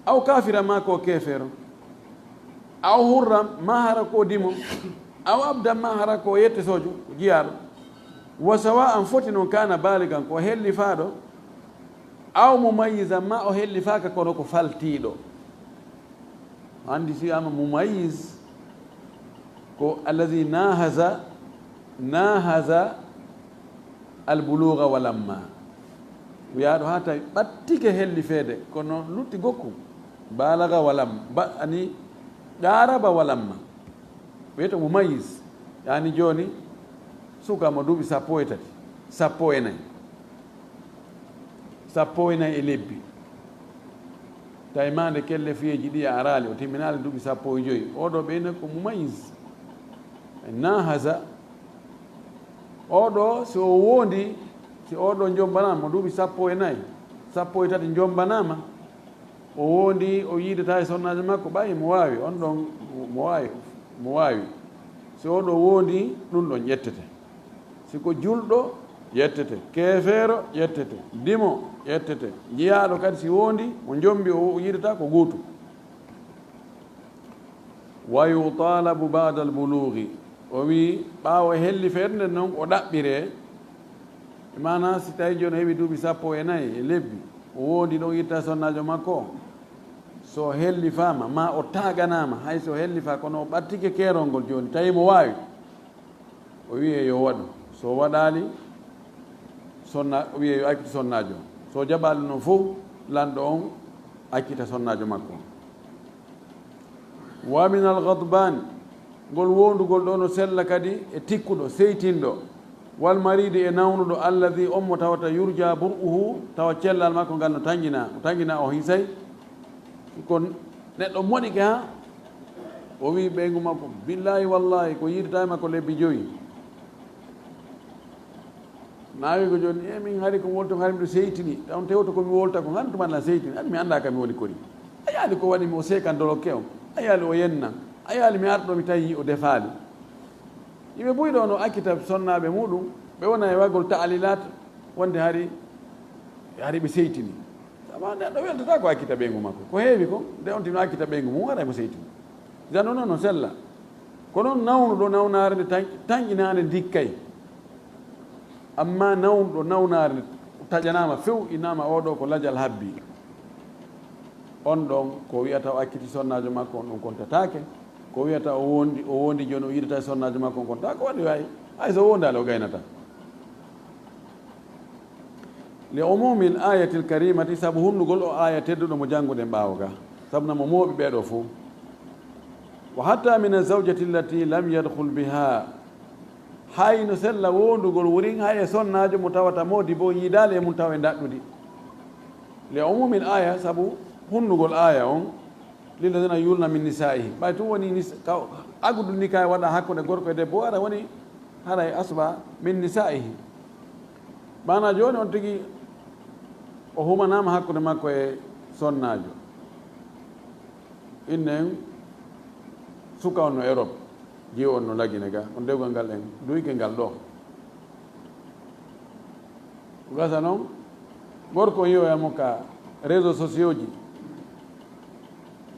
aw kafira ma ko keefeero, aw hurran ma hara ko dimo, aw abdan ma hara ko yettesojo, jiyaaɗo. Wa sawa an foti non kana baligan ko hellifaaɗo, aw mumayyizan ma o hellifaaka kono ko faltiiɗo. Anndi si ama mumayyiz ko allazi nahaza, nahaza albuluga walamma. Wiyaaɗo haa tawi ɓattike hellifeede, kono lutti gokku. Balaga walam, ba, ani ɗaaraba walamma. Wiyete mumayyiz, yani jooni suka mo duuɓi sappo e tati, sappo e nayi. Sappo e nayi e lebbi. Tawi maande kellefiyeeji ɗi a araali, o timminaali duuɓi sappo e joyi. Oɗo ɓeyna ko mumayyiz. Nahaza. Oɗo, si o wondi, si oɗo jombanaama mo duuɓi sappo e nayi, sappo e tati jombanaama, o wondi, o yiidata e sonnaajo makko, ɓay mo waawi, on ɗon mo waawi, mo waawi. Si oɗo wondi, ɗum ɗon ƴettete. Si ko julɗo, ƴettete. Keefeero, ƴettete. Dimo, ƴettete. Jiyaaɗo kadi si wondi, mo jombi o yiidata ko gootu. Wa yutalabu ba'da al-bulughi. O wi, ɓaawo hellifeede nden non, o ɗaɓɓire. Maana, si tawi jooni o heɓi duuɓi sappo e nayi e lebbi, o wondi ɗon itta sonnaajo makko, so hellifaama, ma o taaganaama, hay so hellifaa, kono o ɓattike keerol ngol jooni, tawi mo waawi. O wi'e yo waɗu. So waɗaali, sonna, o wi'e yo accitu sonnaajo. So jaɓaali non fof, lanɗo on accita sonnaajo makko. Wa min al-ghadban, Ngol wowndugol ɗo no sella kadi e tikkuɗo, seytinɗo, wal maridi, e nawnuɗo, alladi, on mo tawata yurja bur'uhu, tawa cellal makko ngal no tanƴina, o tanƴina, o hisay. Ko neɗɗo moɗike ha o wi ɓeyngu makko, "Billahi wallahi, ko yiidata e makko lebbi joyi." Naawi ko jooni, "E min hari ko mi wolta, hari miɗo seytini, taw on tewto ko mi wolta ko, han tuma na seytini, hari mi annda ka mi woni kori." A yaali ko waɗi mi o seekan dolokke on, a yaali o yenna, a yaali mi arɗo mi tawi o defaali. Yimɓe buy ɗo no accita sonnaaɓe muɗum, ɓe wona e wagol taalilat, wonde hari, hari ɓe seytini. Sama neɗɗo weltata ko accita ɓeyngu makko. Ko heewi kon, nde on tino accita ɓeyngu mum, waray mo seytini. Jano noon no sella. Ko noon nawnuɗo nawnaare nde tan-, tanƴinaande ndikkay. Amma nawnuɗo nawnaare nde taƴanaama few, inaama oo ɗoo ko lajal habbi. On ɗon ko wiyata o acciti sonnaajo makko, on ɗon kontataake. Ko wiyata o wondi, o wondi jooni o yiidata e sonnaajo makko, on kontataake. Ko waɗi wayi, hay so wondaali o gaynata. Li umumil ayatil karimati, sabu hunnugol o aya tedduɗo mo jannguɗen ɓaawo ga, sabu na mo mooɓi ɓee ɗoo fow. Wa hatta min azawjati allati lam yadkhul biha, hay no sella wondugol wurin hay e sonnaajo mo tawata moodi bo yiidaali e mum tawa e ndaɗɗudi. Li umumil aya, sabu hunnugol aya on, lilladina yulna min nisaihi, ɓay tun woni nis-, ka, agudu nika e waɗa hakkunde gorko e debbo, ara woni haray asba min nisaihi. Maana jooni on tigi o humanaama hakkunde makko e sonnaajo. Innen suka on no Europe, jiyo on no Lagine ga, on dewgal ngal en duyke ngal ɗo. Gasa noon, gorko on yiyoya mo ka réseaux sociaux ji.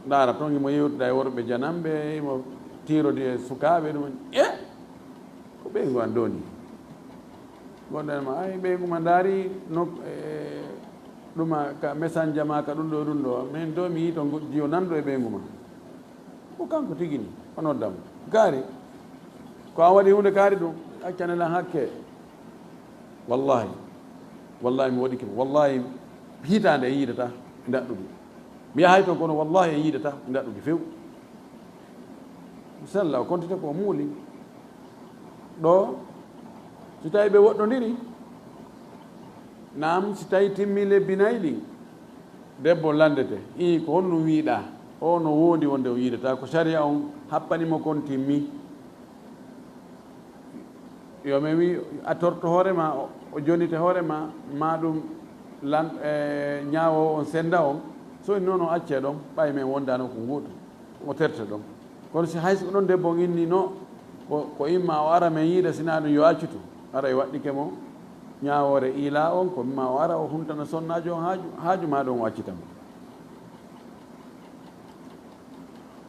Ndaara toon himo yewtida e worɓe jananɓe, himo tiirodi e sukaaɓe, ɗum. E? Ko ɓeyngu an dooni. Goɗɗo en ma, ay, ɓeyngu ma ndaari no, e, ɗuma ka messenger ma ka ɗum ɗo, ɗum ɗo. Min do mi yii toon go-, jiyo nanɗo e ɓeyngu ma. Ko kanko tigi ni, o nodda mo. Kaari, ko an waɗi huunde kaari ɗum, accane lan hakke. Wallahi, wallahi mi waɗike mo. Wallahi hitaande en yiidata e ndaɗɗudi. Mi yahay toon kono wallahi en yiidata e ndaɗɗudi few. Sella o kontite ko o muuli. Ɗo, si tawi ɓe woɗɗondiri, naam, si tawi timmi lebbi nayi ɗin, debbo landete, ii, ko honɗum wiiɗaa? O no wondi wonde o yiidata, ko sariya on happani mo kon timmi. Yo mi wi, a torto hoore ma, o, o jonite hoore ma, ma ɗum lan, e, ñaawo on senda on, so en noon o accee ɗon, ɓay men wondano ko nguuɗo, o terte ɗon. Kono si hay so ɗon debbo on inni no, ko, ko imma o ara men yiida, sina ɗum yo accutu, ara e waɗɗike mo ñaawoore iila on, ko imma o ara o huntana sonnaajo on haaju, haaju ma ɗon o accita mo.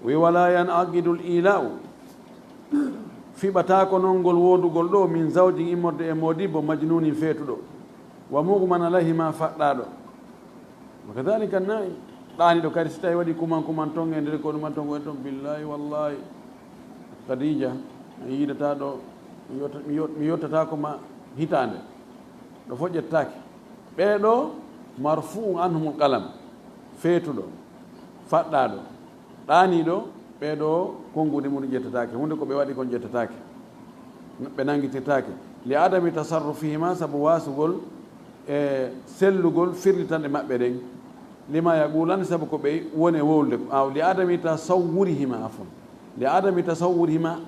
Wi wala yan aqidul ila'u, fiɓataako noon ngol woodugol ɗo min zawjin immorde e moodibbo majnunin feetuɗo, wa mughman alayhi ma faɗɗaaɗo. Wa kadhalika na'i, ɗaaniɗo kadi si tawi waɗi kuman kuman ton e nder ko ɗuman ton ko en ton, billahi wallahi, Khadija, mi yiidata ɗo, mi yotta-, mi yot-, mi yottata ko ma hitaande, ɗo fof ƴettaake. Ɓee ɗo marfu'un anhumul qalam, feetuɗo, faɗɗaaɗo, ɗaaniiɗo, ɓee ɗo konnguɗi mum ƴettataake, huunde ko ɓe waɗi kon ƴettataake, ɓe nanngitirtaake. Li adami tasarrufihima, sabu waasugol e sellugol firlitanɗe maɓɓe ɗen. Lima yaqulani, sabu ko ɓe woni e wowlude ko, aw li adami tasawwurihima, afwan. Li adami tasawwurihima,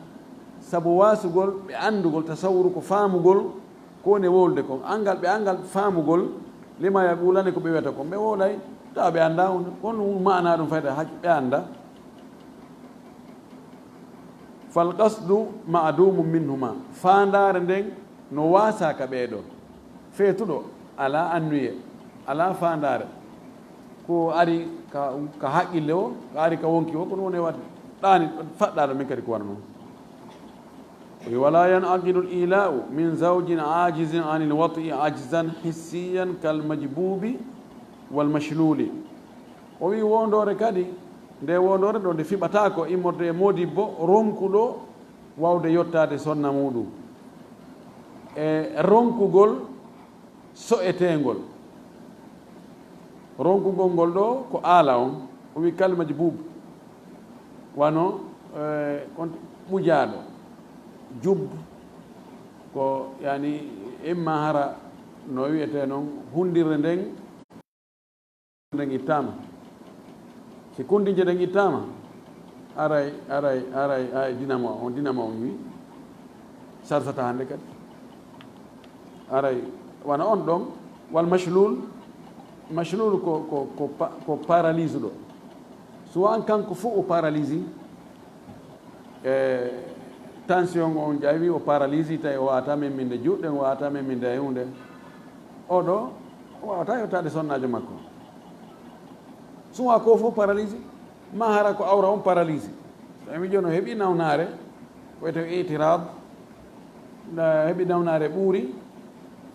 sabu waasugol ɓe anndugol, tasawwuru ko faamugol, ko woni e wowlude kon, anngal ɓe anngal faamugol, lima yaqulani, ko ɓe wiyata kon, ɓe wowlay, tawa ɓe annda on, kono ɗum maana ɗum fayda haj ɓe annda. Fal qasdu ma'dumun minhuma, faandaare nden no waasaa ka ɓee ɗoo. Feetuɗo alaa annuye, alaa faandaare. Ko ari ka, ka haqqille o, ko ari ka wonki o, ko ɗum woni waɗde. Ɗaani, faɗɗaaɗo min kadi ko wano noon. O wi, "Wala yan'aqidul ila'u min zawjin ajizin anil wat'i ajzan hissiyan kal majbubi wal mashluli." O wi, wondoore kadi, nde wondoore ɗo nde fiɓataako immorde e moodibbo ronkuɗo wawde yottaade sonna muɗum. E ronkugol so'eteengol. Ronkugol ngol ɗo ko aala on, o wi kal majbub, wano Eh, kon ɓujaaɗo, jub, ko, yani, imma hara no wiyetee noon, hunndirde nden, nden ittaama. Si kunndinje ɗen ittaama, aray, aray, aray, ay dinama on, dinama on wi, sarsata hannde kadi. Aray, wano on ɗon, wal machlul, machlul ko, ko, ko pa-, ko paralyse ɗo. Suwan kanko fof o paralyse, e tension on ƴawi, o paralyse, tawi o waawata memminde juuɗe, o waawata memminde e huunde. Oɗo, o waawata yottaade sonnaajo makko. Suwa ko fof paralyse, ma hara ko awra on paralyse. Tawi mi jono heɓi nawnaare, ko wiyetee itirad, na heɓi nawnaare ɓuuri,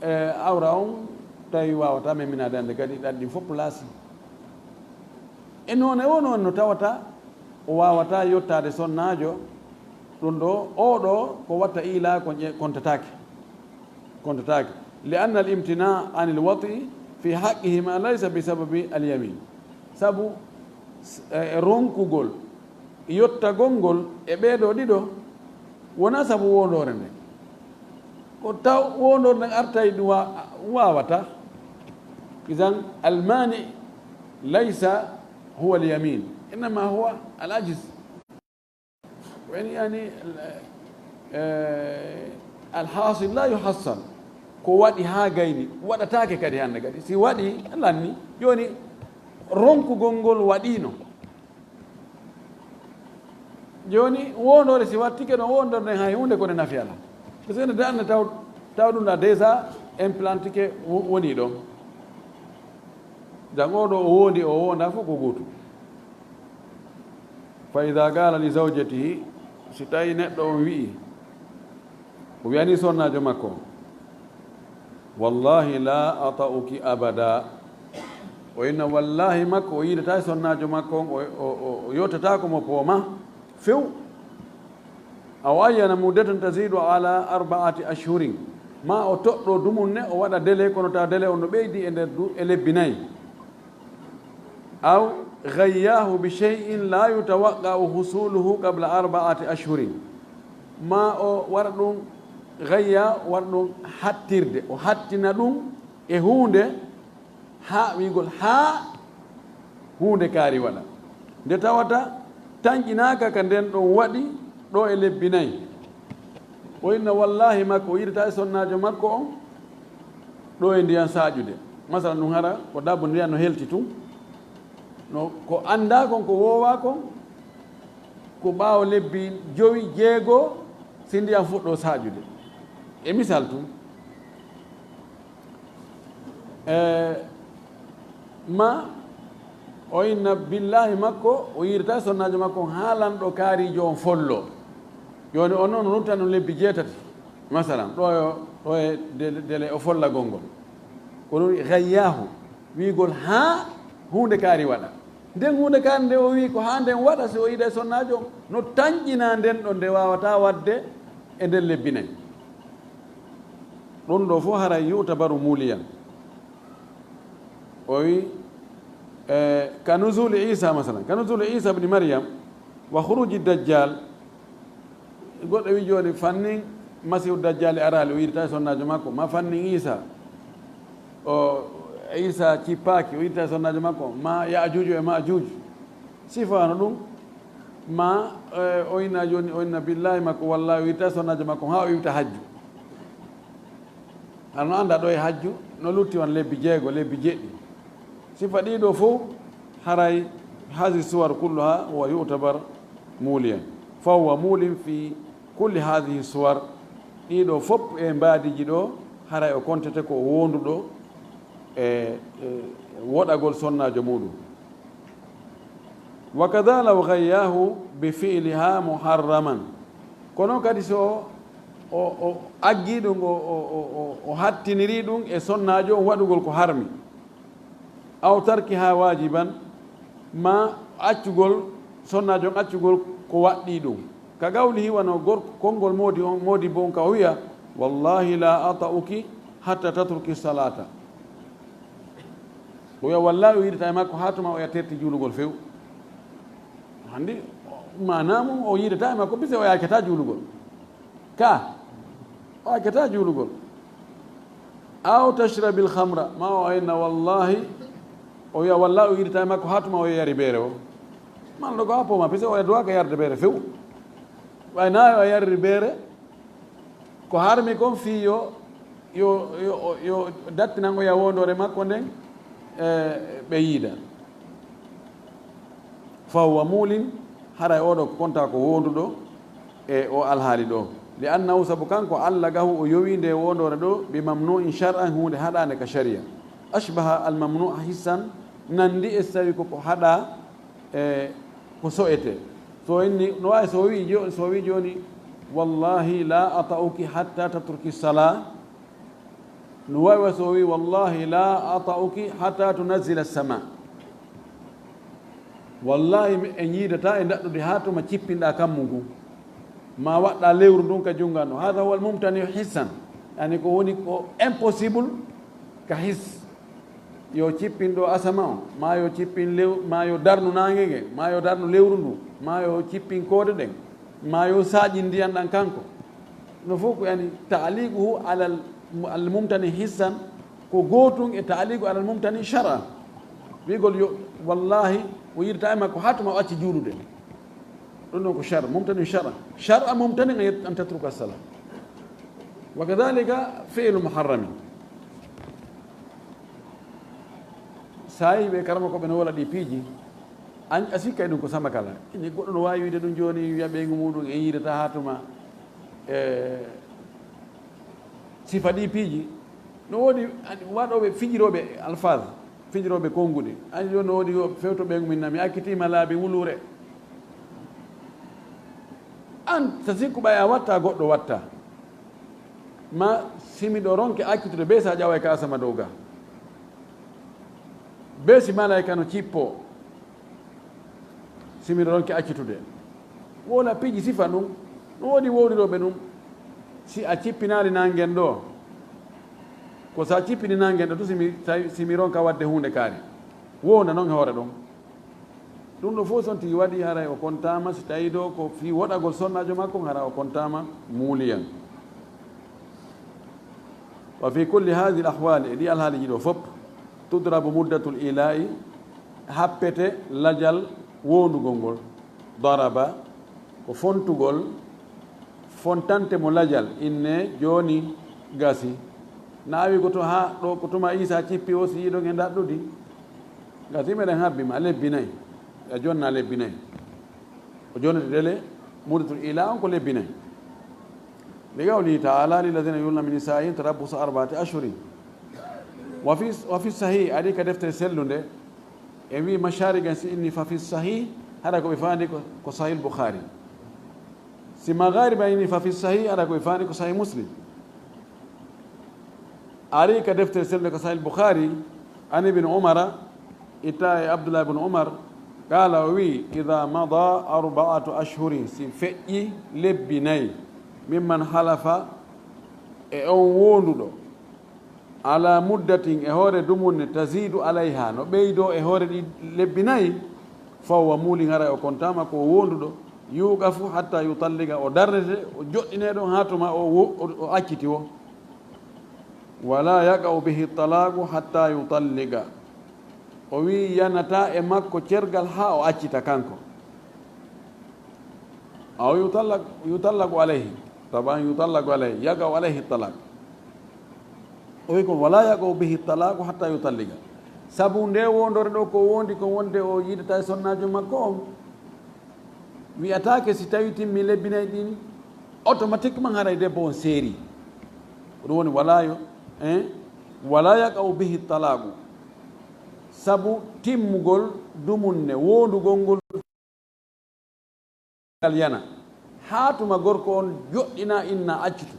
e awra on tawi waawata memminaade hannde kadi ɗaɗi ɗin fof place. E noone o noon no tawata o waawata yottaade sonnaajo, ɗum ɗo, oo ɗo ko watta ila ko ƴe-, kontataake. Kontataake. Li anna al imtina anil wati fi haqqihima laysa bi sababi al yamin. Sabu s-, e, e ronkugol, yottagol ngol e ɓee ɗoo ɗiɗo, wonaa sabu woondoore nden. Ko taw woondoore nden artay ɗum wa-, waawata. Idan al mani laysa huwa al yamin, innama huwa al ajiz. Woni yani, eh, alhasil la yuhassal. Ko waɗi haa gayni, waɗataake kadi hannde kadi. Si waɗi, lanni. Jooni, ronkugol ngol waɗiino. Jooni, woondoore si wattike ɗon, woondoore nden hay huunde ko nde nafi alaa. Parce que nde anne taw, taw ɗum ɗa déjà implantike wo-, woni ɗon. Jan oo ɗo o wondi, o wonda fof ko gootum. Fa ida qala li zawjatihi, si tawi neɗɗo on wi'i, o wiyani sonnaajo makko, wallahi la ata'uki abada, o inna wallahi makko, o yiɗata e sonnaajo makko on, o, o, o, o yottataako mo pooma few. Aw ayyana muddatan tazidu ala arba'ati ashhurin, ma o toɗɗo dumunne, o waɗa délai, kono tawa délai on no ɓeydi e nder du-, e lebbi nayi. Aw ghayyahu bi shay'in la yutawaqqa'u husuluhu qabla arba'ati ashhurin. Ma o waɗa ɗum ghayya, waɗa ɗum hattirde, o hattina ɗum e huunde, haa wi'gol haa huunde kaari waɗa. Nde tawata tanƴinaaka ka nden ɗon waɗi ɗo e lebbi nayi. O inna wallahi makko, o yiɗata e sonnaajo makko on, ɗo e ndiyan saaƴude. Masalan, ɗum hara ko dabo ndiyan no helti tun. No ko anndaa kon, ko woowaa kon, ko ɓaawo lebbi jowi, jeego, si ndiyan fuɗɗo saaƴude. E misal tun. E, ma o inna billahi makko, o yiɗata sonnaajo makko on haalan ɗo kaariijo on follo. Jooni on noon, o ruttani ɗum lebbi jeetati. Masalan, ɗo yo, ɗo e dele, dele o follagol ngol. Ko ɗum gayyahu, wi'gol haa huunde kaari waɗa. Nden huunde kaari nde o wi'i ko haa nden waɗa, si o yiɗa e sonnaajo on, no tanƴina nden ɗon nde waawata waɗde e nder lebbi nayi. Ɗum ɗo fof haray yu'tabaru muliyan. O wi, e, ka nuzuli Isa, masalan, ka nuzuli Isa ibni Maryam wa khuruji Dajjal. Goɗɗo wi jooni, fannin Masiihu Dajjal e araali, o yiɗata e sonnaajo makko, ma fannin Isa, o, Isa cippaaki, o yiɗata e sonnaajo makko, ma Yaajuuju e Maajuuju. Sifaano ɗum, ma, e, o inna jooni, o inna billahi makko, wallahi o yiɗata e sonnaajo makko, haa o iwta hajju. Hano annda ɗo e hajju, no lutti wan lebbi jeego, lebbi jeɗɗi. Sifa ɗiɗo fof, haray hazi suwar kulluha wa yu'tabar muliyan. Fa huwa mulin fi kulli hazihi suwar. Ɗiɗo fof e mbaadiji ɗo, haray o kontete ko wonduɗo e, e woɗagol sonnaajo muɗum. Wa kada law gayyahu bi fi'liha muharraman. Kono kadi so o, o, o aggi ɗum, o, o, o, o, o hattiniri ɗum e sonnaajo on waɗugol ko harmi. Aw tarkiha wajiban, ma accugol, sonnaajo on accugol ko waɗɗii ɗum. Ka qawlihi, wano gorko, konngol moodi on, moodi bo on ka o wi'a, wallahi la ata'uki hatta tatruki salata. O wi'a, wallahi, o yiɗata e makko haa tuma o ya terti juulugol few. Handi, Maanaa mum, o yiidata e makko, puisque o yaakata juulugol. Ka, o yaakata juulugol. Aw tashrabil khamra, ma o ayna wallahi, o wiya wallahi o yiidata e makko haa tuma o yari beere o. Malɗo ko a poma, puisque o duwaaka yarde beere few. Way na o yarri beere, ko harmi kon fii yo, yo, yo, yo dattinan o ya wondoore makko nden, e, ɓe yiida. Fa huwa muulin, haray oɗo ko konta ko wonduɗo e o alhaali ɗo. Li annahu, sabu kanko, allagahu, o yowi nde wondoore ɗo, bi mamnu'in shar'an, huunde haɗaande ka sharia. Ashbaha al mamnu'a hissan, nandi e so tawi ko ko haɗa, e ko so'ete. So inni, no waawi so o wi'i jo-, so o wi'i jooni, "Wallahi la ata'uki hatta tatruki salah." No waawi wa so o wi'i, "Wallahi la ata'uki hatta tunazzila sama." Wallahi, mi en yiidata e ndaɗɗude haa tuma cippinɗa kammu ngu. Ma waɗɗa lewru ndun ka junngo an. Hada huwa al-mumtani hissan. Yani ko woni ko impossible ka his. Yo cippin ɗo asama on, ma yo cippin lew-, ma yo darnu naange nge, ma yo darnu lewru ndu, ma yo cippin koode ɗen, ma yo saaƴin ndiyan ɗan kanko. No fof ko yani ta'liquhu alal, al mumtani hissan, ko gootun e ta'liqu alal mumtani shar'an. Wi'gol yo, wallahi, o yirta e makko haa tuma o acci juulude. Ɗum ɗon ko shar, mumtani shar'an. Shar'a mumtani an yat-, an tatruka salah. Wa kadhalika fi'lu muharramin. Saa'i ɓe karamokooɓe no wola ɗi piiji, an a sikka e ɗum ko sama kala. Ine goɗɗo no waawi wiide ɗum jooni, wiya ɓeyngu muɗum en yiidata haa tuma, e, sifa ɗi piiji. No woodi waɗooɓe fijirooɓe alfaz, fijirooɓe konnguɗi. Ani jooni no woodi yo fewto ɓeyngu min na mi accitiima laabi wuluure. An, so sikku ɓay a watta, goɗɗo watta. Ma si miɗo ronke accitude bee sa ƴaway ka asama dow ga. Bee si malaika no cippo. Si miɗo ronke accitude. Wola piiji sifa ɗum. No woodi wowlirooɓe ɗum. Si a cippinaali nangen ɗo. Ko sa cippini nangen ɗo, to si mi, si mi ronka waɗde huunde kaari. Wowna noon e hoore ɗum. Ɗum ɗo fof so on tigi waɗi, haray o kontaama, si tawi ɗo ko fii woɗagol sonnaajo makko, hara o kontaama muuliyan. Wa fi kulli haadihi al-ahwaali, e ɗi alhaaliiji ɗo fof, tudrabu muddatul ilaa'i, happete lajal wowndugol ngol. Daraba, ko fontugol, fontante mo lajal, inne jooni gasi. Naawi ko to haa ɗo, ko tuma Iisa cippi o, si yiɗon e ndaɗɗudi. Gasi meɗen habbi ma lebbi nayi. A jonna lebbi nayi. O jonnete dele, muddatul ila on ko lebbi nayi. Li qawlihi ta'ala, lilladhina yu'luna min nisa'ihim tarabbusu arba'ati ashhurin. Wa fi, wa fi sahih, ari ka deftere sellunde, en wi mashariqan si inni fa fi sahih, hara ko ɓe faandi ko, ko Sahih Bukhari. Si maghariban inni fa fi sahih, hara ko ɓe faandi ko Sahih Muslim. Ari ka deftere sellunde ko Sahih Bukhari, an Ibn Umara, itta e Abdullah ibn Umar, qala, o wi, idha mada arba'atu ashhurin, si feƴƴi lebbi nayi, mimman halafa, e on wonduɗo, ala muddatin, e hoore dumunne, tazidu alayha, no ɓeydo e hoore ɗi lebbi nayi, fa huwa muulin, haray o kontaama ko wonduɗo, yuqafu hatta yutalliqa, o darnete, o joɗɗine ɗon haa tuma o wo-, o, o acciti wo. Wala yaqa'u bihi talaqu hatta yutalliqa. O wi yanata e makko cergal haa o accita kanko. Aw yutallaq-, yutallaqu alayhi. Taban yutallaqu alayhi. Yaqa'u alayhi talaq. O wi ko wala yaqa'u bihi talaqu hatta yutalliqa. Sabu nde wondore ɗo ko wondi ko wonde o yiɗata e sonnaajo makko on. Wi'ataake si tawi timmi lebbi nayi ɗin, automatiquement haray debbo on seeri. Ko ɗum woni wala yo, hein? Wala yaqa'u bihi talaqu. Sabu timmugol dumunne, wondugol ngol yana. Haa tuma gorko on joɗɗina inna accutu.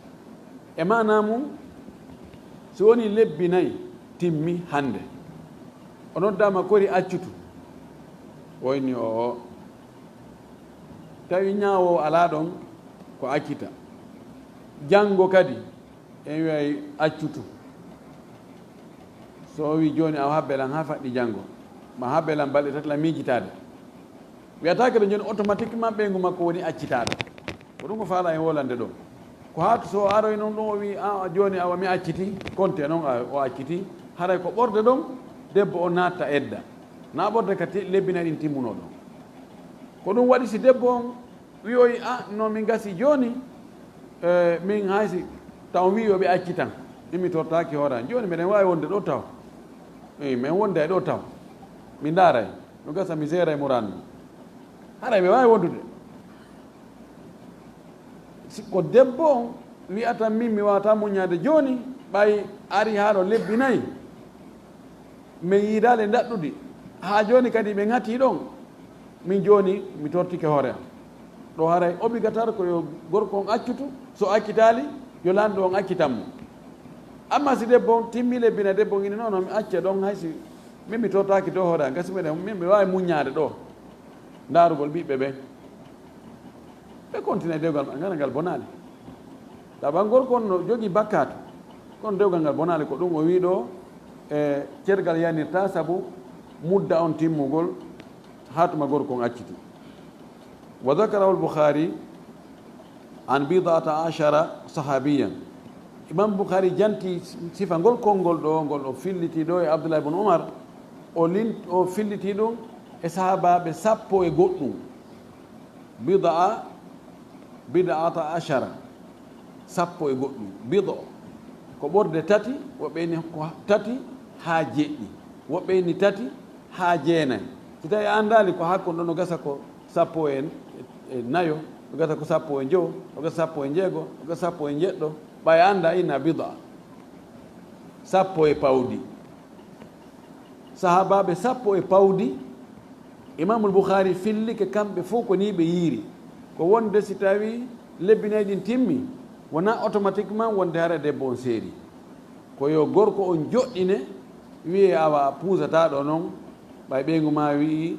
E maana mum, si woni lebbi nayi timmi hannde. O noddaama kori accutu. O inni o, o. Tawi ñaawoowo alaa ɗon ko accita. Janngo kadi, en wiyay accutu. So o wi jooni a habbe lan haa faɗɗi janngo. Ma habbe lan balɗe tati lan miijitaade. Wiyataake ɗo jooni automatiquement ɓeyngu makko woni accitaaɗo. Ko ɗum o faala en wolande ɗo. Ko haa so o aroy noon ɗum o wii, "A, jooni awa mi acciti," konte noon a, o acciti. Haray ko ɓorde ɗon, debbo o naatta edda. Na ɓorde ka ti-, lebbi nayi ɗin timmunoo ɗon. Ko ɗum waɗi si debbo on wi'oy, "A, no min gasi jooni, eh, min haysi taw on wii yo ɓe accitan. Min mi tortaaki hoore an. Jooni meɗen waawi wonde ɗo taw. Eh, min wonde ɗo taw. Mi ndaaray. No gasa mi seeray mo ranno." Haray ɓe waawi wondude. Si ko debbo on wi'ata, "Min mi waawata muññaade jooni, ɓay ari haa ɗo lebbi nayi, min yiidaali ndaɗɗudi, haa jooni kadi ɓe ŋatii ɗon, min jooni mi tortike hoore am." Ɗo haray obligatoire ko yo gorko on accutu, so accitaali, yo lanɗo on accitan mo. Amma si debbo on timmi lebbi nayi, debbo on inni, "Non, non, mi acca ɗon, hay si min mi tortaaki dow hoore am, gasi meɗen, min mi waawi muññaade ɗo." Ndaarugol ɓiɓɓe ɓen. Ɓe kontina e dewgal maɓɓe, ngal, ngal bonaali. Tawa gorko on no jogii bakkaatu, kono dewgal ngal bonaali, ko ɗum o wii ɗo, e cergal yanirta sabu mudda on timmugol, haa tuma gorko on acciti. Wa dhakarahu al-Bukhari an bid'ata ashara sahabiyan. Imam Bukhari janti sifa ngol konngol ɗo, ngol o filliti ɗo e Abdullah ibn Umar, o lin-, o filliti ɗum e sahaabaaɓe sappo e goɗɗum. Bid'a, bid'ata ashara, sappo e goɗɗum. Bid'a ko ɓorde tati, woɓɓe ni ko tati haa jeɗɗi, woɓɓe ni tati haa jeenay. Si tawi a anndaali ko hakkon ɗo, no gasa ko sappo e, e nayo, no gasa ko sappo e jowo, no gasa sappo e jeego, no gasa sappo e jeɗɗo, ɓay a annda ina bid'a. Sappo e pawdi. Sahaabaaɓe sappo e pawdi, Imaamul Bukhari fillike kamɓe fof ko nii ɓe yiiri. Ko wonde si tawi lebbi nayi ɗin timmi, wonaa automatiquement wonde hara debbo on seeri. Ko yo gorko on joɗɗine, wiye awa a puusataa ɗo noon, ɓay ɓeyngu ma wi'i,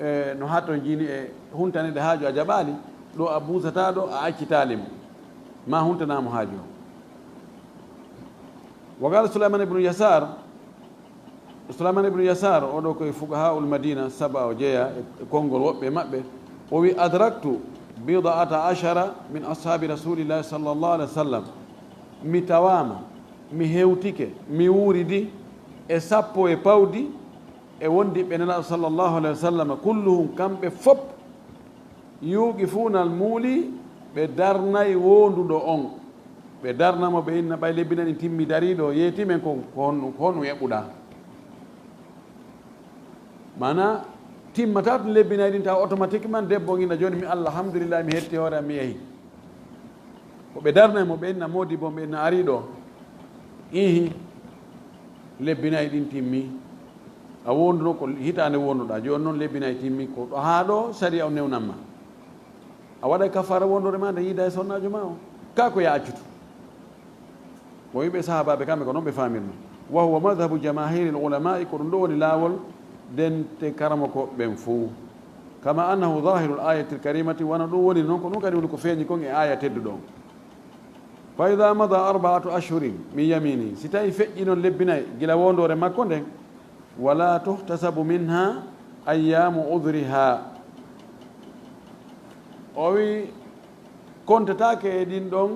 e, no hatton jini e huntaniɗe haaju a jaɓaali, ɗo a puusataa ɗo, a accitaali mo. Ma huntanaa mo haaju o. Wa qala Sulaiman ibn Yasar, Sulaiman ibn Yasar, o ɗo ko e fuqahaul Madina, saba o jeya e, e konngol woɓɓe maɓɓe. O wi, "Adraktu bid'ata ashara min ashabi Rasulillahi sallallahu alaihi wasallam." Mi tawama, mi hewtike, mi wuuridi e sappo e pawdi e wondiɓɓe Nelaaɗo sallallahu alaihi wasallam, kulluhum, kamɓe fop, yuuqifuuna al-muuli, ɓe darnay woonduɗo on. Ɓe darna mo, ɓe inna, "Ɓay lebbi nayi ɗin timmi dariiɗo, yeeti men ko, ko honɗum, ko honɗum eɓɓuɗaa?" Maanaa, timmataa tun lebbi nayi ɗin tawa automatiquement debbo on inna, "Jooni mi, Alhamdulillahi, mi hetti hoore am, mi yahi." Ko ɓe darnay mo, ɓe inna, "Moodi bo, ɓe inna, arii ɗo." Ihi, lebbi nayi ɗin timmi. A wonduno ko hitaande wonduɗaa. Jooni noon lebbi nayi timmi, ko ɗo haa ɗo sariya on newnan ma. A waɗay kafaara wondore ma nde yiida e sonnaajo ma o. Kaa ko ya accutu. Mo wiɓe sahaabaaɓe kamɓe ko noon ɓe faamirno. Wa huwa madhabu jamaahiril ulama'i, ko ɗum ɗo woni laawol dente karamoko ɓen fuu. Kama annahu zahirul ayatil karimati, wano ɗum woni noon, ko ɗum kadi woni ko feeñi kon e aaya tedduɗo on. Fa idha mada arba'atu ashhurin min yamini, si tawi feƴƴi noon lebbi nayi gila wondore makko nden, wala tuhtasabu minha ayyamu udhriha. O wi, kontetaake e ɗin ɗon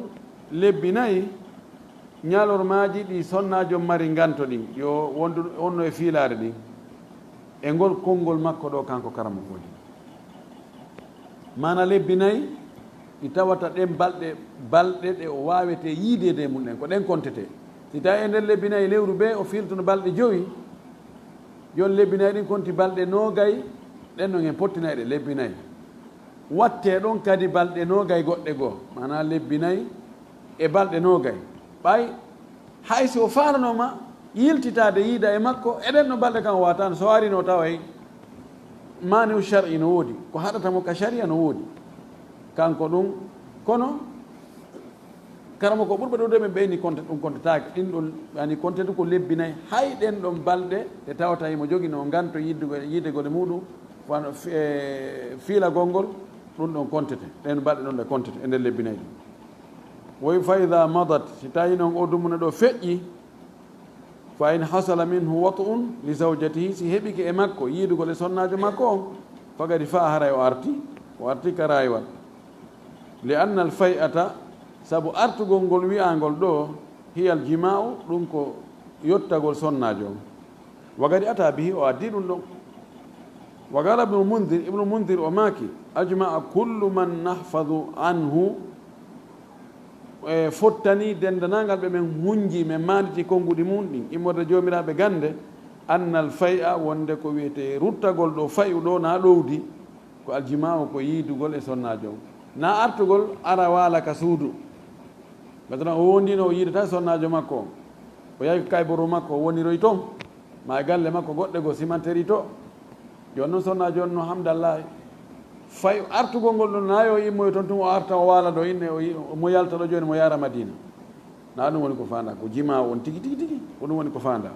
lebbi nayi, ñalormaaji ɗi sonnaajo mari nganto ɗin, yo wondu, wonno e fiilaare ɗin, e ngol konngol makko ɗo kanko karamoko ɗin. Maana lebbi nayi, ɗi tawata ɗen balɗe, balɗe ɗe o waawete yiideede e mum ɗen, ko ɗen kontetee. Si tawi e nder lebbi nayi lewru bee, o fiiltuno balɗe jowi, jooni lebbi nayi ɗin konti balɗe noogay, ɗen non en pottinay ɗe lebbi nayi. Wattee ɗon kadi balɗe noogay goɗɗe goo, maana lebbi nayi e balɗe noogay. Ɓay hay si o faalanooma yiltitaade yiida e makko, e ɗen ɗon balɗe kan o waataano, so o arino o taway maani'u shar'i no woodi, ko haɗata mo ka shari'a no woodi. Kanko ɗum, kono karamoko ɓurɓe ɗuuɗude ɓe ɓeyni konte, ɗum kontetaake. Ɗin ɗon, yani, kontetu ko lebbi nayi. Hay ɗen ɗon balɗe ɗe tawata himo joginoo nganto yiddugol, yiidegol e muɗum, wano fi-, e fiilagol ngol, ɗum ɗon kontete. Ɗen balɗe ɗon ɗe kontete e nder lebbi nayi ɗin. Woy fa idha madat, si tawi noon o dumuna ɗo feƴƴi, fa in hasala minhu wat'un li zawjatihi, si heɓike e makko yiidugol e sonnaajo makko on, Fagadi fa haray o arti, o arti ka rayuwal. Li anna al fay'ata, sabu artugol ngol wi'angol ɗo, hiya al jima'u, ɗum ko yottagol sonnaajo on. Wa gadi ata bihi, o addi ɗum ɗon. Wa qala Ibnul Mundir, Ibnu Mundir o maaki, ajma'a kullu man nahfadu anhu, e fottani denndanangal ɓe men hunji, men maanditi konnguɗi mum ɗin, immorde joomiraaɓe gannde, annal fay'a, wonde ko wiyetee ruttagol ɗo fay'u ɗo na ɗowdi, ko aljimaawo, ko yiidugol e sonnaajo on. Na artugol ara waala ka suudu. Maintenant o wondino, o yiidata e sonnaajo makko on. O yahi ko kayboro makko, o woniroy ton. Ma e galle makko goɗɗe goo, simanteri to. Jooni noon sonnaajo on no hamdallahi. Fay artugol ngol ɗon, na yo immoyo toon tun, o arta o waala ɗo inne, o yi-, mo yalta ɗo jooni, mo yaara Madina. Na ɗum woni ko faanda, ko jimaawo on tigi, tigi, tigi. Ko ɗum woni ko faanda.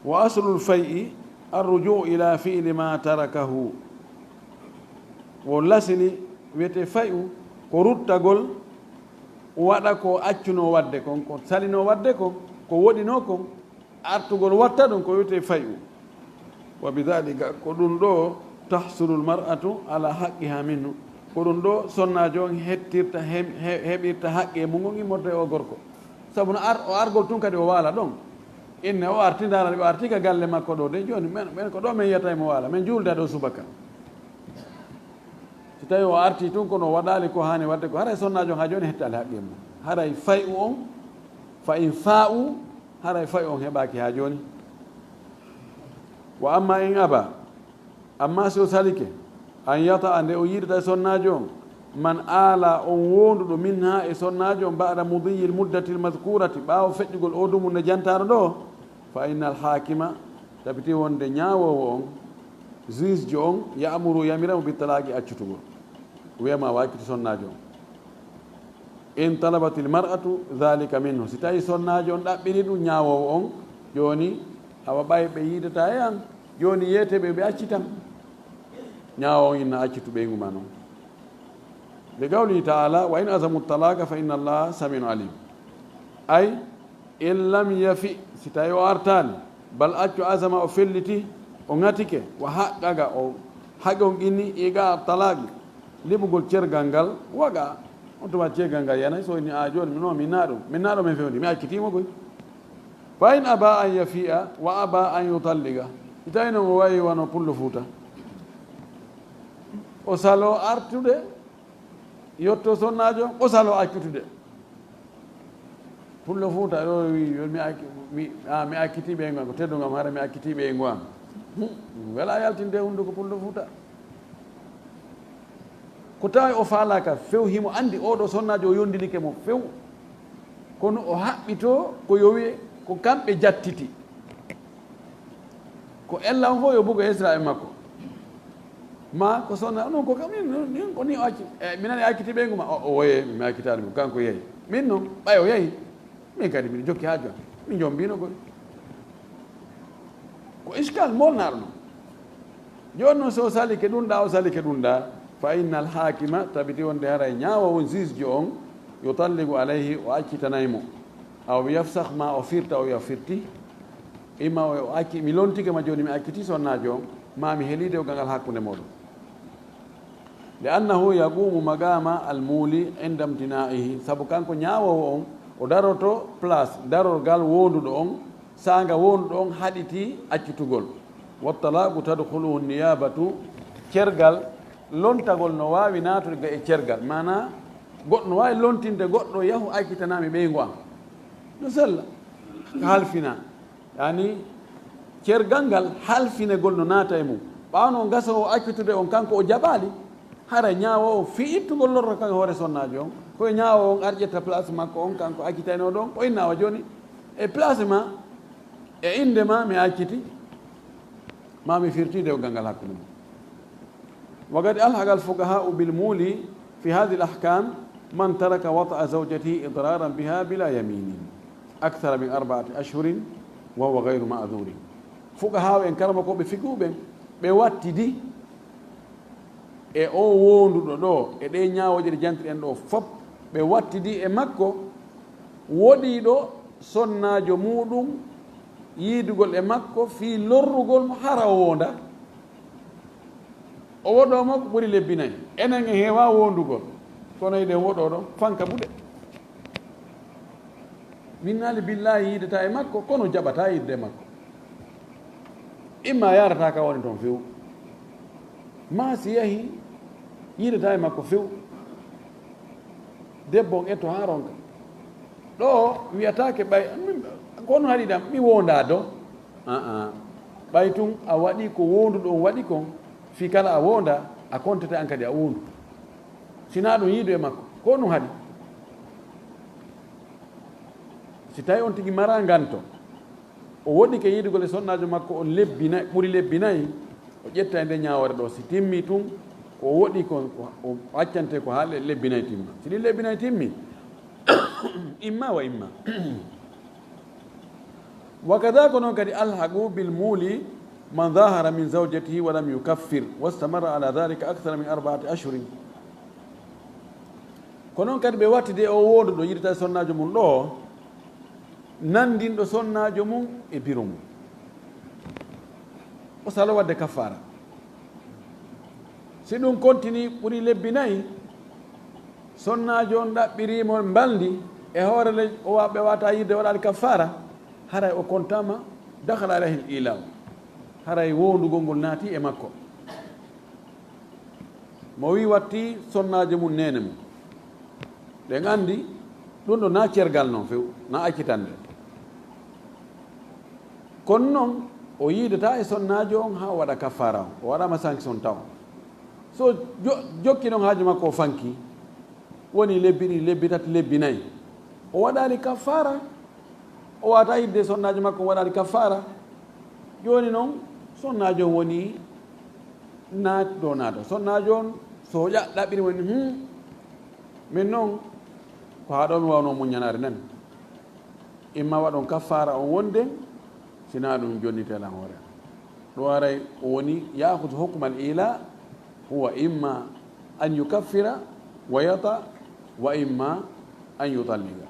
Wa aslul fay'i arruju'u ila fi'li ma tarakahu. Wo lasili wiyetee fay'u ko ruttagol waɗa ko accuno waɗde kon, ko salino waɗde kon, ko woɗino kon, artugol watta ɗum ko wiyetee fay'u. Wa bidhalika, ko ɗum ɗo tahsulul mar'atu ala haqqiha minhu. Ko ɗum ɗo sonnaajo on hettirta, hem-, he-, heɓirta haqqe mum on immorde e o gorko. Sabu no ar-, o argol tun kadi o waala ɗon. Inne o arti, ndaara ɓe arti ka galle makko ɗo de, jooni men, men ko ɗo men yiyata mo waala, men juulda ɗo subaka. Si tawi o arti tun kono o waɗaali ko haani waɗde ko, haray sonnaajo on haa jooni hettaali haqqe mum. Haray fay'u on, fa in fa'u, haray fay'u on heɓaaki haa jooni. Wa amma in aba, amma si o salike, an yata'a, nde o yiidata e sonnaajo on, man ala, on wonduɗo, minha, e sonnaajo on, ba'da mudiyil muddatil mazkurati, ɓaawo feƴƴugol o dumunde jantaano ɗo, fa innal haakima, tabiti wonde ñaawoowo on, juge jo on, ya'muru, yamira mo bittalaqi, accutugol. Wiya ma o accutu sonnaajo on. In talabatil mar'atu dhalika minhu. Si tawi sonnaajo on ɗaɓɓiri ɗum ñaawoowo on, jooni awa ɓay ɓe yiidata e an, jooni yeete ɓe, ɓe accitan. Ñaawoowo on inna accitu ɓeyngu ma non. Li qawlihi ta'ala, wa in azamu talaqa fa inna Allaha samiun alim. Ay, in lam yafi, si tawi o artaali, bal accu azama o felliti, o ŋatike, wa haqqaqa o haqqe on inni, iqa talaqi, liɓugol cergal ngal, waqa. On tuma cergal ngal yanay, so inni, a jooni, mi no, mi na ɗum, mi na ɗo men fewndi, mi accitiimo koy. Fa in aba an yafi'a, wa aba an yutalliqa. Si tawi non o wayi wano Pullo Fuuta. O salo artude, yotto sonnaajo, o salo accutude. Pullo Fuuta ɗo wi, yo mi acc-, mi, a, mi accitii ɓeyngu am, ko teddungal am, hara mi accitii ɓeyngu am. Hmm, ɗum wela yaltinde e hunnduko Pullo Fuuta. Ko tawi o faalaaka few, himo anndi oɗo sonnaajo o yondinike mo few. Kono o haɓɓitoo ko yowi ko kamɓe jattiti. Ko ella on fof yo bugo Esra e makko. Ma ko sonna, non ko kam, min, min ko ni o acci. E, mi nani acciti ɓeyngu ma. O, o woye, mi accitaani mo. Kanko yehi. Min non, ɓay o yehi. Min kadi min jokki haaju am. Min jombino koy. Ko iskal molnaɗo non. Jooni non so o salike ɗum ɗa, o salike ɗum ɗa. Fa innal haakima, tabiti wonde haray ñaawo on juge jo on, yutalliqu alayhi, o accitanay mo. Aw yafsah, ma o firta, o wiya firti. Imma o acci, mi lontike ma jooni, mi acciti sonnaajo on, ma mi heli dewgal ngal hakkunde mooɗon. Li annahu yaqumu maqama al muuli inda imtina'ihi, sabu kanko ñaawoowo on, o daroto place darorgal wonduɗo on, saanga wonduɗo on haɗiti accitugol. Wa talaqu tadkhuluhu niyabatu, cergal, lontagol no waawi naatude ga e cergal. Maanaa, goɗɗo no waawi lontinde goɗɗo, yahu accitanaa mi ɓeyngu am. No sella, ka halfinaa. Yani, cergal ngal halfinegol no naata e mum. Ɓaawno o gasa o accitude on, kanko o jaɓaali, hara ñaawoowo fii ittugol lorra kan e hoore sonnaajo on, ko e ñaawoowo on ar ƴetta place makko on, kanko accitaynooɗo on, o inna awa jooni, e place ma, e innde ma, mi acciti, ma mi firti dewgal ngal hakkunde mum. وقد ألحق الفقهاء بالمولي في هذه الأحكام من ترك وطأ زوجته إضرارا بها بلا يمين أكثر من أربعة أشهر وهو غير مأذون. Fuqahaaɓe en, karamokooɓe fiqhu ɓen, ɓe wattidi e o wonduɗo ɗo, e ɗe ñaawooje ɗe jantiɗen ɗo fop, ɓe wattidi e makko woɗiiɗo sonnaajo muuɗum yiidugol e makko fii lorrugol mo hara o woonda. O woɗoo mo ko ɓuri lebbi nayi. Enen en heewaa woondugol. Kono hiɗen woɗoo ɗon, fanka buɗe. Minnaali billaahi yiidataa e makko, kono jaɓataa yiidude e makko. Imma yaarataa ka woni ton few. Maa si yahi, yiidataa e makko few. Debbo on etto haa ronka. Ɗoo wiyataake ɓay, ko honno haɗi ɗam, mi woondaa do. Aa, ɓay tun a waɗi ko woonduɗo on waɗi kon, fii kala a woonda, a kontete an kadi a woondu. Sinaa ɗun yiidu e makko, ko honno haɗi? Si tawi on tigi maraa nganto, o woɗɗike yiidugol e sonnaajo makko on lebbi nay, ɓuri lebbi nay, o ƴetta e nde ñaawoore ɗoo. Si timmi tun, ko o woɗɗi kon, ko o accante ko haa le-, lebbi nay timma. Si ɗin lebbi nay timmi, imma wa imma. Wa kada ko non kadi alhaqu bil muli man zahara min zawjatihi wa lam yukaffir, wastamara ala dhalika akthara min arba'ati ashhurin. Ko non kadi ɓe wattidi e o woonduɗo yiidata e sonnaajo mun ɗoo, nandinɗo sonnaajo mun e biro mun. O salo waɗde kaffaara. Si ɗun kontini ɓuri lebbi nay, sonnaajo on ɗaɓɓirii mo mbalndi e hoore ley, o wa-, ɓe wata yiide waɗaali kaffaara, haray o kontaama dakhala alayhi al-ilam. Haray woondugol ngol naati e makko. Mo wii watti sonnaajo mun neene mun. Ɗen anndi, ɗun ɗoo na cergal non few, na accitande. Kono non, o yiidataa e sonnaajo on haa o waɗa kaffaara on. O waɗaama sanction taw. So jo-, jokki non haaju makko o fanki, woni lebbi ɗiɗi, lebbi tati, lebbi nay. O waɗaali kaffaara, o wata yiide sonnaajo makko o waɗaali kaffaara. Jooni non, sonnaajo on woni naat-, ɗoo naato. Sonnaajo on, so ƴa-, ɗaɓɓiri woni, hmm, min non, ko haa ɗoo mi waawno muññanaade nden. Imma waɗon kaffaara on wonden, sinaa ɗun jonnitee lan hoore. Ɗun haray o woni yaahudu hukmal ila, huwa imma an yukaffira wa yata, wa imma an yutalliga.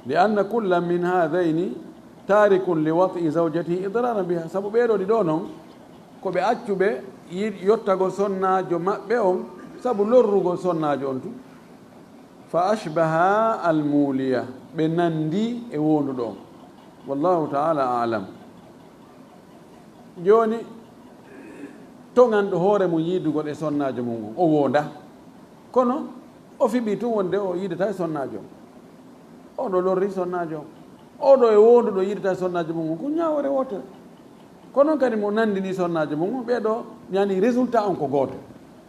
Li anna kullan min haadayni taarikun li wat'i zawjatihi idraaran biha. Sabu ɓee ɗoo ɗiɗo non, ko ɓe accuɓe yi-, yottagol sonnaajo maɓɓe on, sabu lorrugol sonnaajo on tun. Fa ashbaha al-muliya, ɓe nandi e woonduɗo on. Wallahu ta'ala a'lam. Jooni, toŋanɗo hoore mun yiidugol e sonnaajo mun on, o woonda. Kono, o fiɓii tun wonde o yiidataa e sonnaajo on. Oo ɗoo lorri sonnaajo on. Oo ɗoo e woonduɗo yiidataa e sonnaajo mun on, ko ñaawoore wootere. Kono kadi mo nandini sonnaajo mun on, ɓee ɗoo, yani résultat on ko gooto.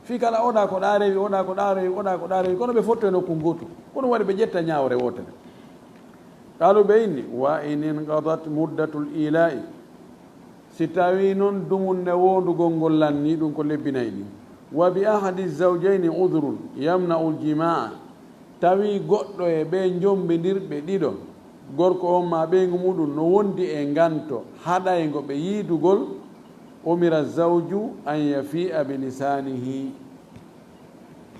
Fii kala oɗa ko ɗa rewi, oɗa ko ɗa rewi, oɗa ko ɗa rewi, kono ɓe fotto e nokku gootu. Kono waɗi ɓe ƴetta ñaawre wootere. Qaalu, ɓe inni, wa in inqadat muddatul ila'i, si tawii non dumunne woondugol ngol lannii ɗun ko lebbi nay ɗin, wa bi ahadi zawjayni udhrun yamna'ul jimaa, tawii goɗɗo e ɓee njombindirɓe ɗiɗo, gorko on maa ɓeyngu muɗum no wondi e nganto haɗayngo ɓe yiidugol, umira zawju an yafi'a bi lisaanihi,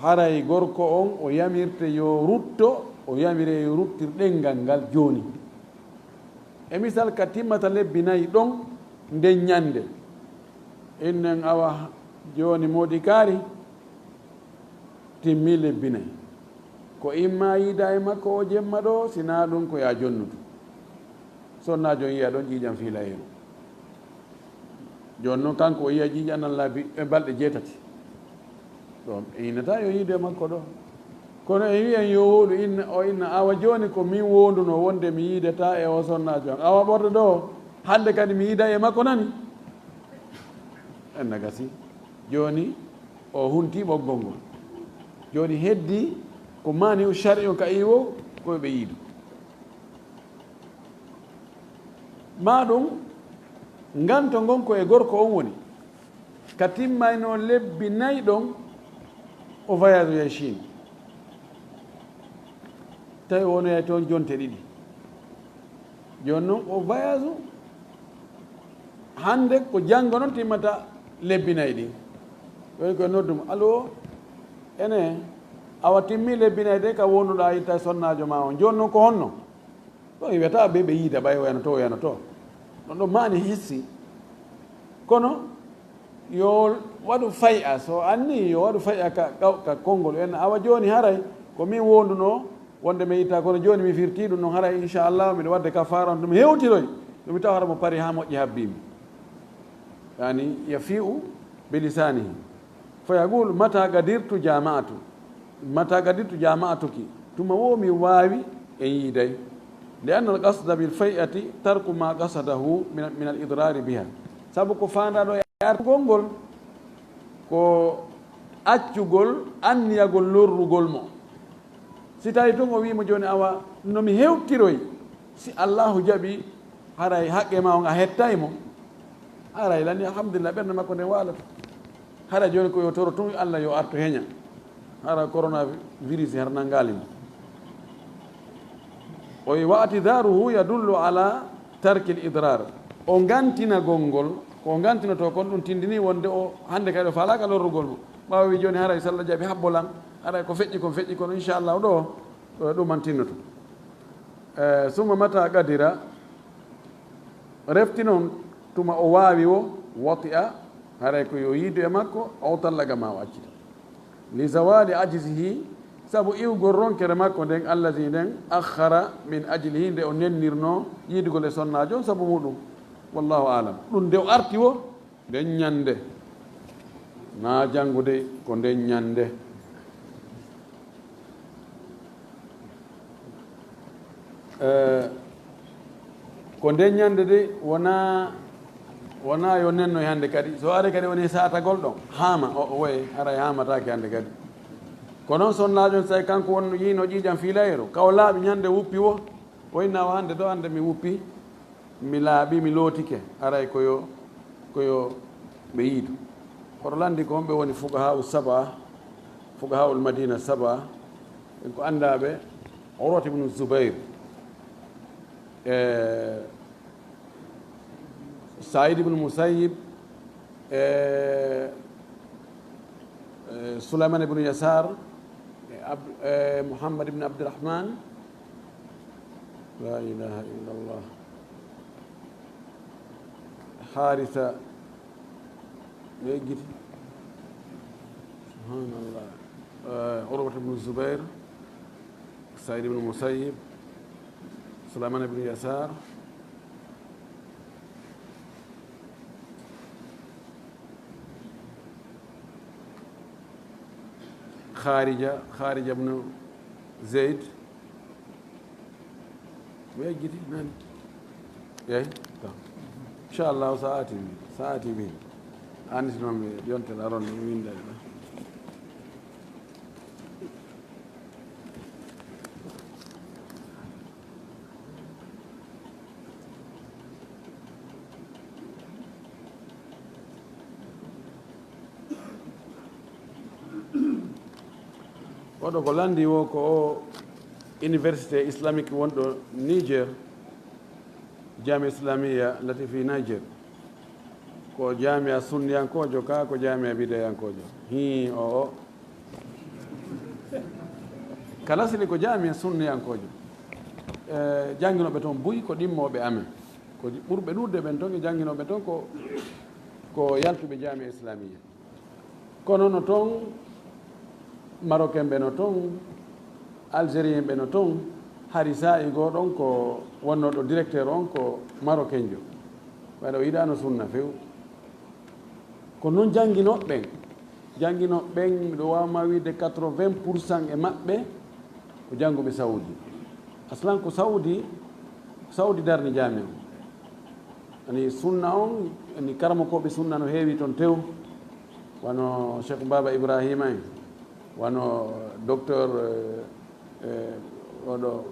haray gorko on o yamirte yo rutto, o yamire yo ruttir ɗenngal ngal jooni. E misal, ka timmata lebbi nay ɗon nden ñannde, innen awa jooni moodi kaari, timmi lebbi nay. Ko imma yiida e makko o jemma ɗoo, si naa ɗun ko yaa jonnudu. Sonnaajo on yiya ɗon ƴiiƴan fiilayeeru. Jooni non kanko o yiya ƴiiƴan nan laabi e balɗe jeetati. Ɗon e innataa yo yiidu e makko ɗoo. Kono e wiyan yo wooɗu inna, o inna, awa jooni ko min woondunoo wonde mi yiidataa e oo sonnaajo an. Awa ɓorɗo ɗoo, hannde kadi mi yiida e makko nani? Enna gasi. Jooni o huntii ɓoggol ngol. Jooni heddii ko maani o sari'o ka iwo, ko ɓe yiidu. Maa ɗum, nganto ngon ko e gorko on woni. Ka timmaynoo lebbi nay ɗon, o voyage yahi Chine. Tawi o wonoyay toon jonte ɗiɗi. Jooni noon, o voyage hannde, ko janngo noon timmata lebbi nay ɗin. Ɗoon ko noddu mo, "Allo, ene, Awa timmi lebbi nayi de ka wonduɗa a itta sonnaajo ma on. Jooni non ko honno? Ɗo i wiyata ɓe ɓe yiida ɓay o yano to, o yano to. Ɗon ɗon maani hissi. Kono yo waɗu fay'a, so anni yo waɗu fay'a ka, ka, ka konngol en. Awa jooni haray ko min wondunoo wonde mi itta, kono jooni mi firti ɗum ɗon haray inchallah miɗo waɗde kafaara on, ɗum hewtiroy, ɗum mi tawa hara mo pari haa moƴƴi habbii mi. Yani yafi'u bi lisanihi. Fa yaqulu, "Mata qadirtu jama'tu." "Mata qadirtu jama'tuki." Tuma wo mi waawi en yiiday. Li anna al qasda bil fay'ati tarku ma qasadahu min, min al idrari biha. Sabu ko faandaɗo e artugol ngol, ko accugol anniyagol lorrugol mo. Si tawi tun o wiimo jooni, awa, no mi hewtiroy, si Allahu jaɓi, haray haqqe ma on a hettay mo. Haray lani, alhamdulillah, ɓernde makko nden waalata. Haray jooni ko yo toro tun Allah yo artu heña. Hara coronavirus har nangaali mo. O wi, "Wa i'tidaruhu yadullu ala tarkil idrar." O ngantinagol ngol, ko o ngantinoto kon ɗum tindini wonde o hannde kadi o faalaaka lorrugol mo. Ɓaawo wi jooni haray so Allah jaɓi habbo lan, haray ko feƴƴi kon feƴƴi kono inchallah ɗo, ɗo ɗum an tinnoto. Eh, summa mata qadira, refti noon tuma o waawi o, wati'a, haray ko yo yiidu e makko, aw tallaga ma o accita. Li zawali ajzihi, sabu iwgol ronkere makko nden, allazi nden, akhara min ajlihi, nde o nennirno yiidugol e sonnaajo on sabu muɗum. Wallahu alam. Ɗum nde o arti wo, nden ñande. Na janngo de, ko nden ñande. Eh, ko nden ñande de, wona, wona yo nenno e hannde kadi. So ari kadi woni satagol ɗon, haama, o, o woye, haray haamataake hannde kadi. Ko noon sonnaajo on, so tawi kanko wonno yiino ƴiiƴam fiilayro, ka o laaɓi ñande wuppi wo, o inna o hannde do hannde mi wuppi. Mi laaɓi, mi lootike, aray ko yo, ko yo ɓe yiidu. Hoto lanndi ko honɓe woni fuqahaa'u saba, fuqahaa'ul Madina saba, en ko anndaaɓe Urwat ibn Zubayr, e Sa'id ibn Musayyib, e, e Sulayman ibn Yasar, e Ab-, e Muhammad ibn Abdurrahman, La ilaha illallah. Harisa. Ɓe eggiti. Subhanallah. Eh, Urwat ibn Zubair, Said ibn Musayyib, Sulaiman ibn Yasar, Kharija, Kharija ibn Zaid. Ɓe eggiti nani. Eyi, to. Inchallahu, sa aati mi, sa aati mi. Anndi si noon mi yontere aronde mi winnda e ɗo. Oɗo ko lanndi wo ko o université islamique wonɗo Niger, Jamia Islamia lati fi Niger. Ko jamia sunniyankoojo ka, ko jamia bidayankoojo. Hii, o, o. Kala sili ko jamia sunniyankoojo. E, jannginooɓe toon buy ko ɗimmooɓe amen. Ko ɓurɓe ɗuuɗde ɓen toon e jannginooɓe toon ko, ko yaltuɓe jamia islamia. Kono no toon, Marocain ɓe no toon, Algérien ɓe no toon, hari saa'i goo ɗon ko wonnooɗo directeur on ko Marocainjo. Ɓayde o yiɗaano sunna few. Ko noon jannginooɓe ɓen. Jannginooɓe ɓen, miɗo waawa ma wiide quatre-vingts pour cent e maɓɓe ko jannguɓe Saudi. Aslan ko Saudi, Saudi darni jaami on. Ani sunna on, ani karamokooɓe sunna no heewi toon tew. Wano Cheikh Baba Ibrahima en, wano docteur, eh, eh, oɗo,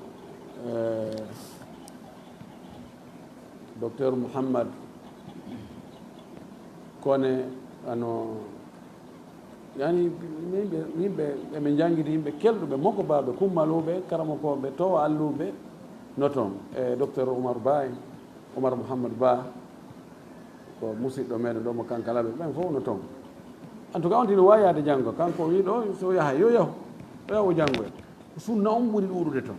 eh, docteur Mouhammad Kone, ano, yani, yimɓe, yimɓe, eɓe njanngidi yimɓe kelɗuɓe, moko baaɓe, kummaluuɓe, karamokooɓe, towa alluɓe, no toon, e docteur Oumar Ba en, Oumar Mouhammad Ba, ko musidɗo meɗen ɗo mo Kankalaɓe, ɓen fof no toon. En tout cas, on tino waawi yaade janngo, kanko o wii ɗo, so yaha, yo yahu. Ɗo o janngoya. Ko sunna on ɓuri ɗuuɗude toon.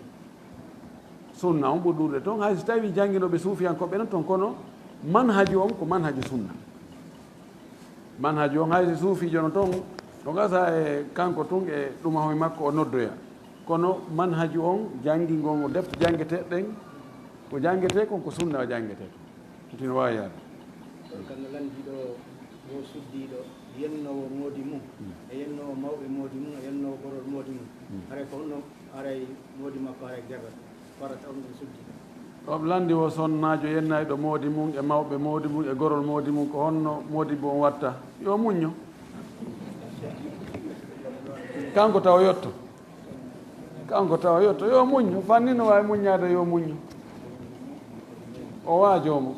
Sunna on ɓuri ɗuuɗude toon. Hay so tawii jannginooɓe suufiyankooɓe noon toon, kono manhaju on ko manhaju sunna. Manhaju on hay so suufiijo no toon, o gasa e kanko tun e ɗumahoy makko o noddoya. Kono manhaju on janngingol mo defte janngeteeɗe ɗen, ko janngetee kon ko sunna o janngetee toon. Tino waawi yaade. Ɗon kam no lanndii ɗo, wo suddiiɗo yennoowo moodi mum, e yennoowo mawɓe moodi mum, e yennoowo gorol moodi mum. Haray ko honno haray moodi makko haray gerrata, warata on ɗum suddiiɗo? O lanndi wo sonnaajo yennayɗo moodi mum, e mawɓe moodi mum, e gorol moodi mum, ko honno moodi mum on watta? Yo muñño. Kanko taw yotto. Kanko tawa yotto, yo muññu, fanni no waawi muññaade, yo muññu. O waajoo mo.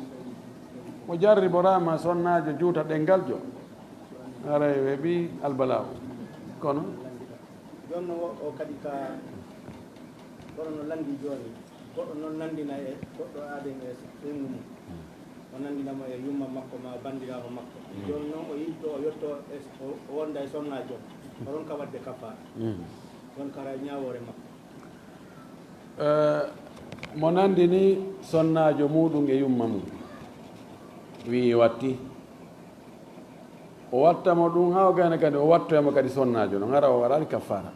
Mo jarriboraama sonnaajo juuta ɗenngal jo. Haray weeɓi albalaawo. Kono Jooni non o, o kadi ka, kono no lanndi jooni, goɗɗo noon nanndina e goɗɗo aaden e ɓeyngu mum. O nanndina mo e yumma makko ma banndiraawo makko. Jooni noon o yiɗi ɗo o yotto e, o, o wonda e sonnaajo. O ronka waɗde kafaara. Ronka ra ñaawoore makko. Eh, mo nanndini sonnaajo muuɗum e yumma mum. Wi'i watti. O watta mo ɗum haa o gayna kadi o wattoya mo kadi sonnaajo. No hara o waɗaali kafaara.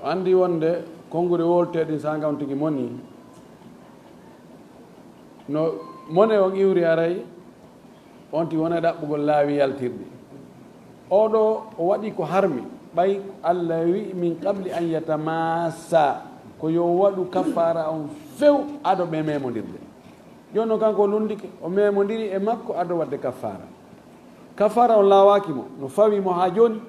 O anndi wonde konnguri wolteeɗi sangam tigi moni. No mone on iwri aray, on tigi wona ɗaɓɓugol laawi yaltirɗi. Oɗo o waɗi ko harmi, ɓay Allah wi'i min qabli an yatamassa, ko yo waɗu kafaara on few ado ɓe memondirde. Jooni noon kanko o lunndike, o memondiri e makko ado waɗde kafaara. Kafaara on laawaaki mo, no fawi mo haa jooni.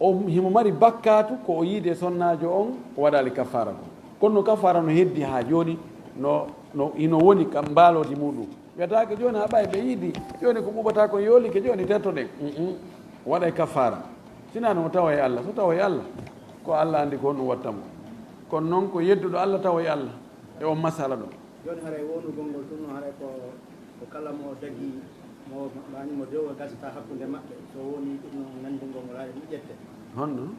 O, himo mari bakkaatu ko o yiide sonnaajo on, o waɗaali kafaara ko. Kono no kafaara no heddi haa jooni, no, no, hino woni ka mbaaloodi muuɗum. Wiyataake jooni haa ɓay ɓe yiidi, jooni ko ɓuuɓata kon yoolike, jooni tertoɗen. Mm-mm. O waɗay kafaara. Sinaa no o tawa e Allah, so tawa e Allah, ko Allah anndi ko honɗum watta mo. Kono noon ko yedduɗo Allah tawa e Allah e on masala ɗo. Jooni haray wonugol ngol tun no haray ko, ko kala mo dagi, mo, mo, mo dewo gasata hakkunde maɓɓe, so woni ɗum noon nanndingol ngol haray ɗum ƴette. Honno?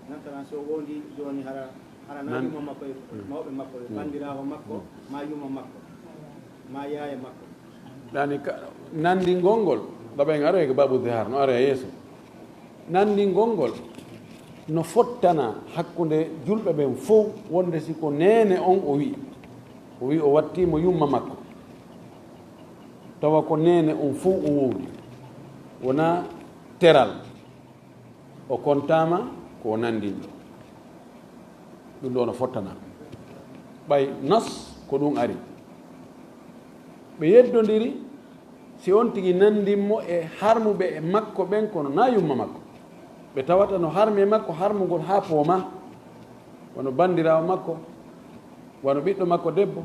Nan kala so wondi jooni hara, hara na yumma makko e mawɓe makko e banndiraawo makko, ma yumma makko, ma yaaya makko. Yaani ka, nanndingol ngol, ɗo ɓen aroy ko babu zihar, no aroya yeeso. Nanndingol ngol no fottana hakkunde julɓe ɓen fow, wonde si ko neene on o wi'i, o wi'i o watti mo yumma makko, tawa ko neene on fow o wowli, wonaa teral, o kontaama ko o nanndinɗo. Ɗum ɗo no fottana. Ɓay nas ko ɗum ari. Ɓe yeddondiri, si on tigi nanndin mo e harmuɓe e makko ɓen, kono na yumma makko. Ɓe tawata no harmi e makko harmugol haa poomaa. Wano banndiraawo makko, wano ɓiɗɗo makko debbo,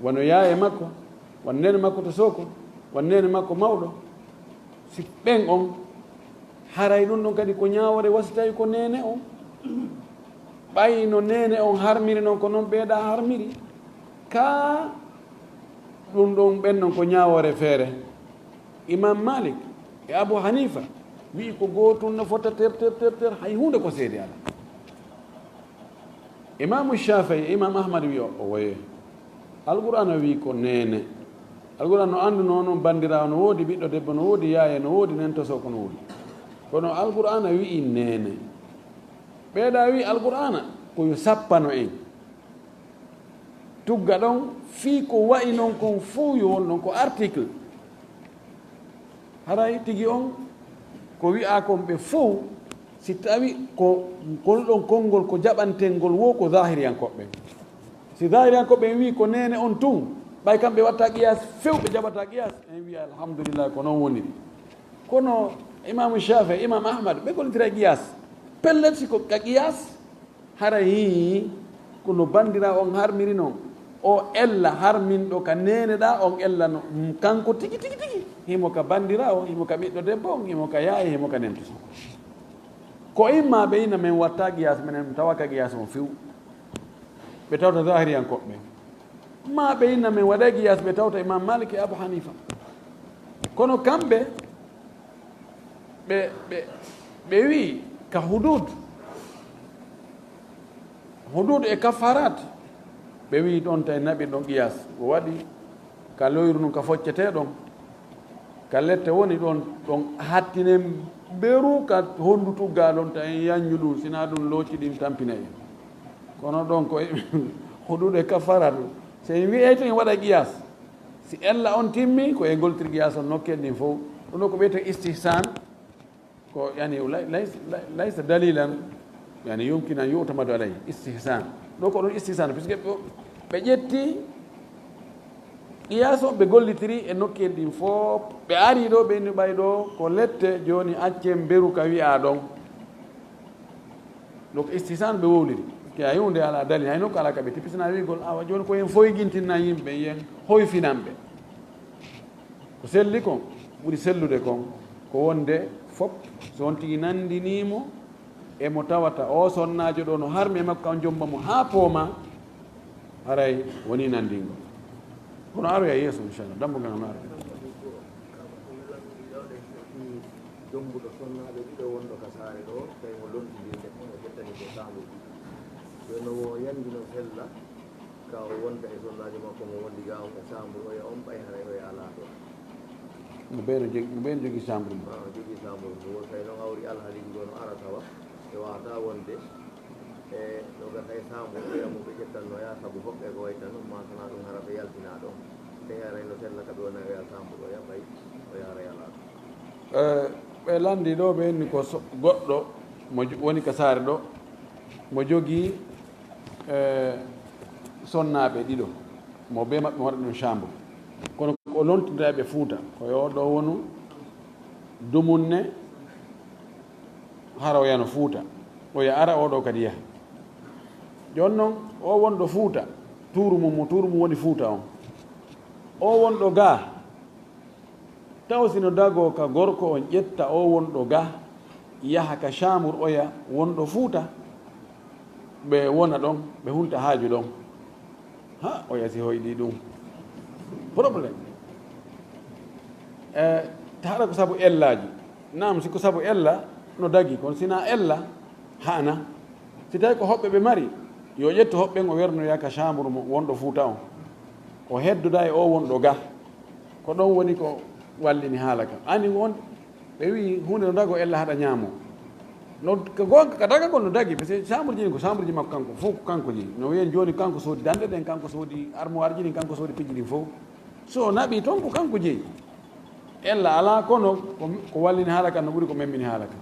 wano yaaye makko, wano neene makko to sooko, wano neene makko mawɗo. Si ɓen on, haray ɗum ɗon kadi ko ñaawoore wa si tawi ko neene on. Ɓay no neene on harmiri non, ko non ɓeeɗa harmiri. Kaa ɗum ɗon ɓen non ko ñaawoore feere. Imam Malik e Abu Hanifa wi'i ko gootun no fota ter, ter, ter, ter, hay huunde ko seedi alaa. Imaamu Shaafi'i e Imam Ahmad wi'i o, o woye. Alqur'aana wi'i ko neene. Alqur'aana no anndunoo non banndiraawo no woodi, ɓiɗɗo debbo no woodi, yaaye no woodi, nentosoo ko no woodi. Kono Alqur'aana wi'i neene. Ɓeeɗa wi'i Alqur'aana ko yo sappano en. Tugga ɗon fii ko wa'i non kon fow yo won ɗon ko article. Haray tigi on ko wi'aa kon ɓe fow, si tawi ko ngol ɗon konngol ko jaɓantengol wo ko zahiriyankooɓe ɓen. Si zahiriyankooɓe ɓen wi'i ko neene on tun, ɓay kamɓe watta qiyaas few ɓe jaɓata qiyaas, en wi'a alhamdulillah ko non woniri. Kono Imaamu Shaafi'i, Imam Ahmad, ɓe gollitira qiyaas. Pellet si ko ka qiyaas, hara hii ko no banndiraawo on harmiri non. O ella harminɗo ka neene ɗa on ella no, mm, kanko tigi, tigi, tigi. Himo ka banndiraawo, himo ka ɓiɗɗo debbo on, himo ka yaaye, himo ka nento. Ko imma ɓe ina men watta qiyaas, menen tawa ka qiyaas on few. Ɓe tawta zahiriyankooɓe ɓen. Ma ɓe ina men waɗa qiyaas, ɓe tawta Imam Malik e Abu Hanifa. Kono kamɓe, ɓe, ɓe, ɓe wi'i, ka hudud. Hudud e kafarat. Ɓe wi'i ɗon tawi naɓi ɗon qiyas. O waɗi ka loyru nun ka foccetee ɗon. Ka lette woni ɗon, ɗon hattinen beru ka hondu tugga ɗon tawi yanju ɗum, sina ɗum looci ɗin tampina en. Kono ɗon ko hudud e kafarat. So en wi'ay to en waɗa qiyas. Si ella on timmi, ko e goltir qiyas on nokkeen ɗin fow. Ɗum ɗo ko ɓeyte istihsan. Ko, yani, lay-, lays-, lay-, laysa dalilan, yani, yumkin an yu'tamadu alayhi, istihsan. Ɗo ko ɗon istihsan, puisque ɓe, ɓe ƴetti qiyas on, ɓe gollitiri e nokkeen ɗin fof, ɓe ari ɗo, ɓe inni ɓay ɗo ko lette, jooni accen beru ka wi'a ɗon. Ɗo ko istihsan ɓe wowliri. Ke a yi'unde ala dalil, hay non ko ala ka ɓe tipisina wi'ugol, awa, jooni ko en foygintinna yimɓe, yen hoyfinan ɓe. Ko selli kon, ɓuri sellude kon, ko wonde fof, so on tigi nandinii mo e mo tawata o sonnaajo ɗo no harmi e makko, kan jomba mo haa pooma, haray wonii nandingol. Kono aroya yeeso, inchallah, dambugal ngal no aroya. Jombuɗo sonnaaɓe ɗiɗo wonɗo ka saare ɗo, tawi mo lontindinde, o ƴettani ko saambuɗi. Yo no wo yandi no fella, ka o wonta e sonnaajo makko mo wondi ga on e saambuɗi, oya on ɓay haray oya alaa ɗo. Mo ɓeeno jogi, mo ɓeeno jogi saambuɗi mo. Ah, o jogii saambuɗi mo. Wo tawi noon hawri alhaaliiji goo no ara tawa, ɓe waawata wonde e ɗo gasa e saambuɗi oya mo ɓe ƴettannoya, sabu hoɓɓe ko way tan, ɗum maa sanaa ɗum hara ɓe yaltinaa ɗon. Tawi haray no sella ka ɓe wona oya saambuɗi oya ɓay, oya haray alaa ɗo. Eh, ɓe lanndi ɗo, ɓe inni ko so-, goɗɗo mo jo-, woni ka saare ɗo, mo jogii, eh, sonnaaɓe ɗiɗo, mo bee maɓɓe waɗa ɗum chambre. Kono ko lontinta ɓe Fuuta, ko yo ɗo wonu dumunne, hara o yano Fuuta, oya ara oo ɗo kadi yaha. Jooni noon, o wonɗo Fuuta, tuuru mum, mo tuuru mum woni Fuuta on. O wonɗo gaa, taw si no dagoo ka gorko on ƴetta o wonɗo ga, yaha ka chambre oya wonɗo Fuuta, ɓe wona ɗon, ɓe hulta haaju ɗon. Ha, oya si hoyɗi ɗum. Problème. E, ta haɗa ko sabu ellaaji. Naam, si ko sabu ella, no dagi, kono si na ella, haana. Si tawi ko hoɓɓe ɓe mari, yo ƴettu hoɓɓe ɓen o wernoya ka chambre mo wonɗo Fuuta on. O heddoda e o wonɗo ga. Ko ɗon woni ko wallini haala ka. Ani won, ɓe wi'i huunde no dago ella haɗa ñaamo. No, ko goonga ka dagagol no dagi, parce que chambre ji ɗin ko chambre ji makko kanko, fof ko kanko jeyi. No wiyen jooni kanko soodi danɗe ɗen, kanko soodi armoire ji ɗin, kanko soodi piji ɗin fof. So o naɓi toon ko kanko jeyi. Ella alaa, kono ko, ko wallini haala kan no ɓuri ko memmini haala kan.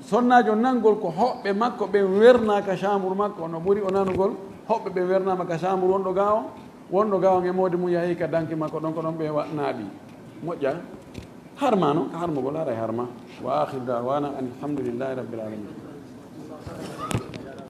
Sonnaajo nangol ko hoɓɓe makko ɓen wernaa ka chambre makko, no ɓuri o nanugol hoɓɓe ɓen wernaama ka chambre wonɗo ga on, wonɗo ga on e moodi mum yahi ka danki makko ɗon, ko ɗon ɓe wa-, naaɓi. Moƴƴa. Harma no, ka harmugol, haray harma. Wa akhiru da'wana anil hamdulillahi rabbil alamin.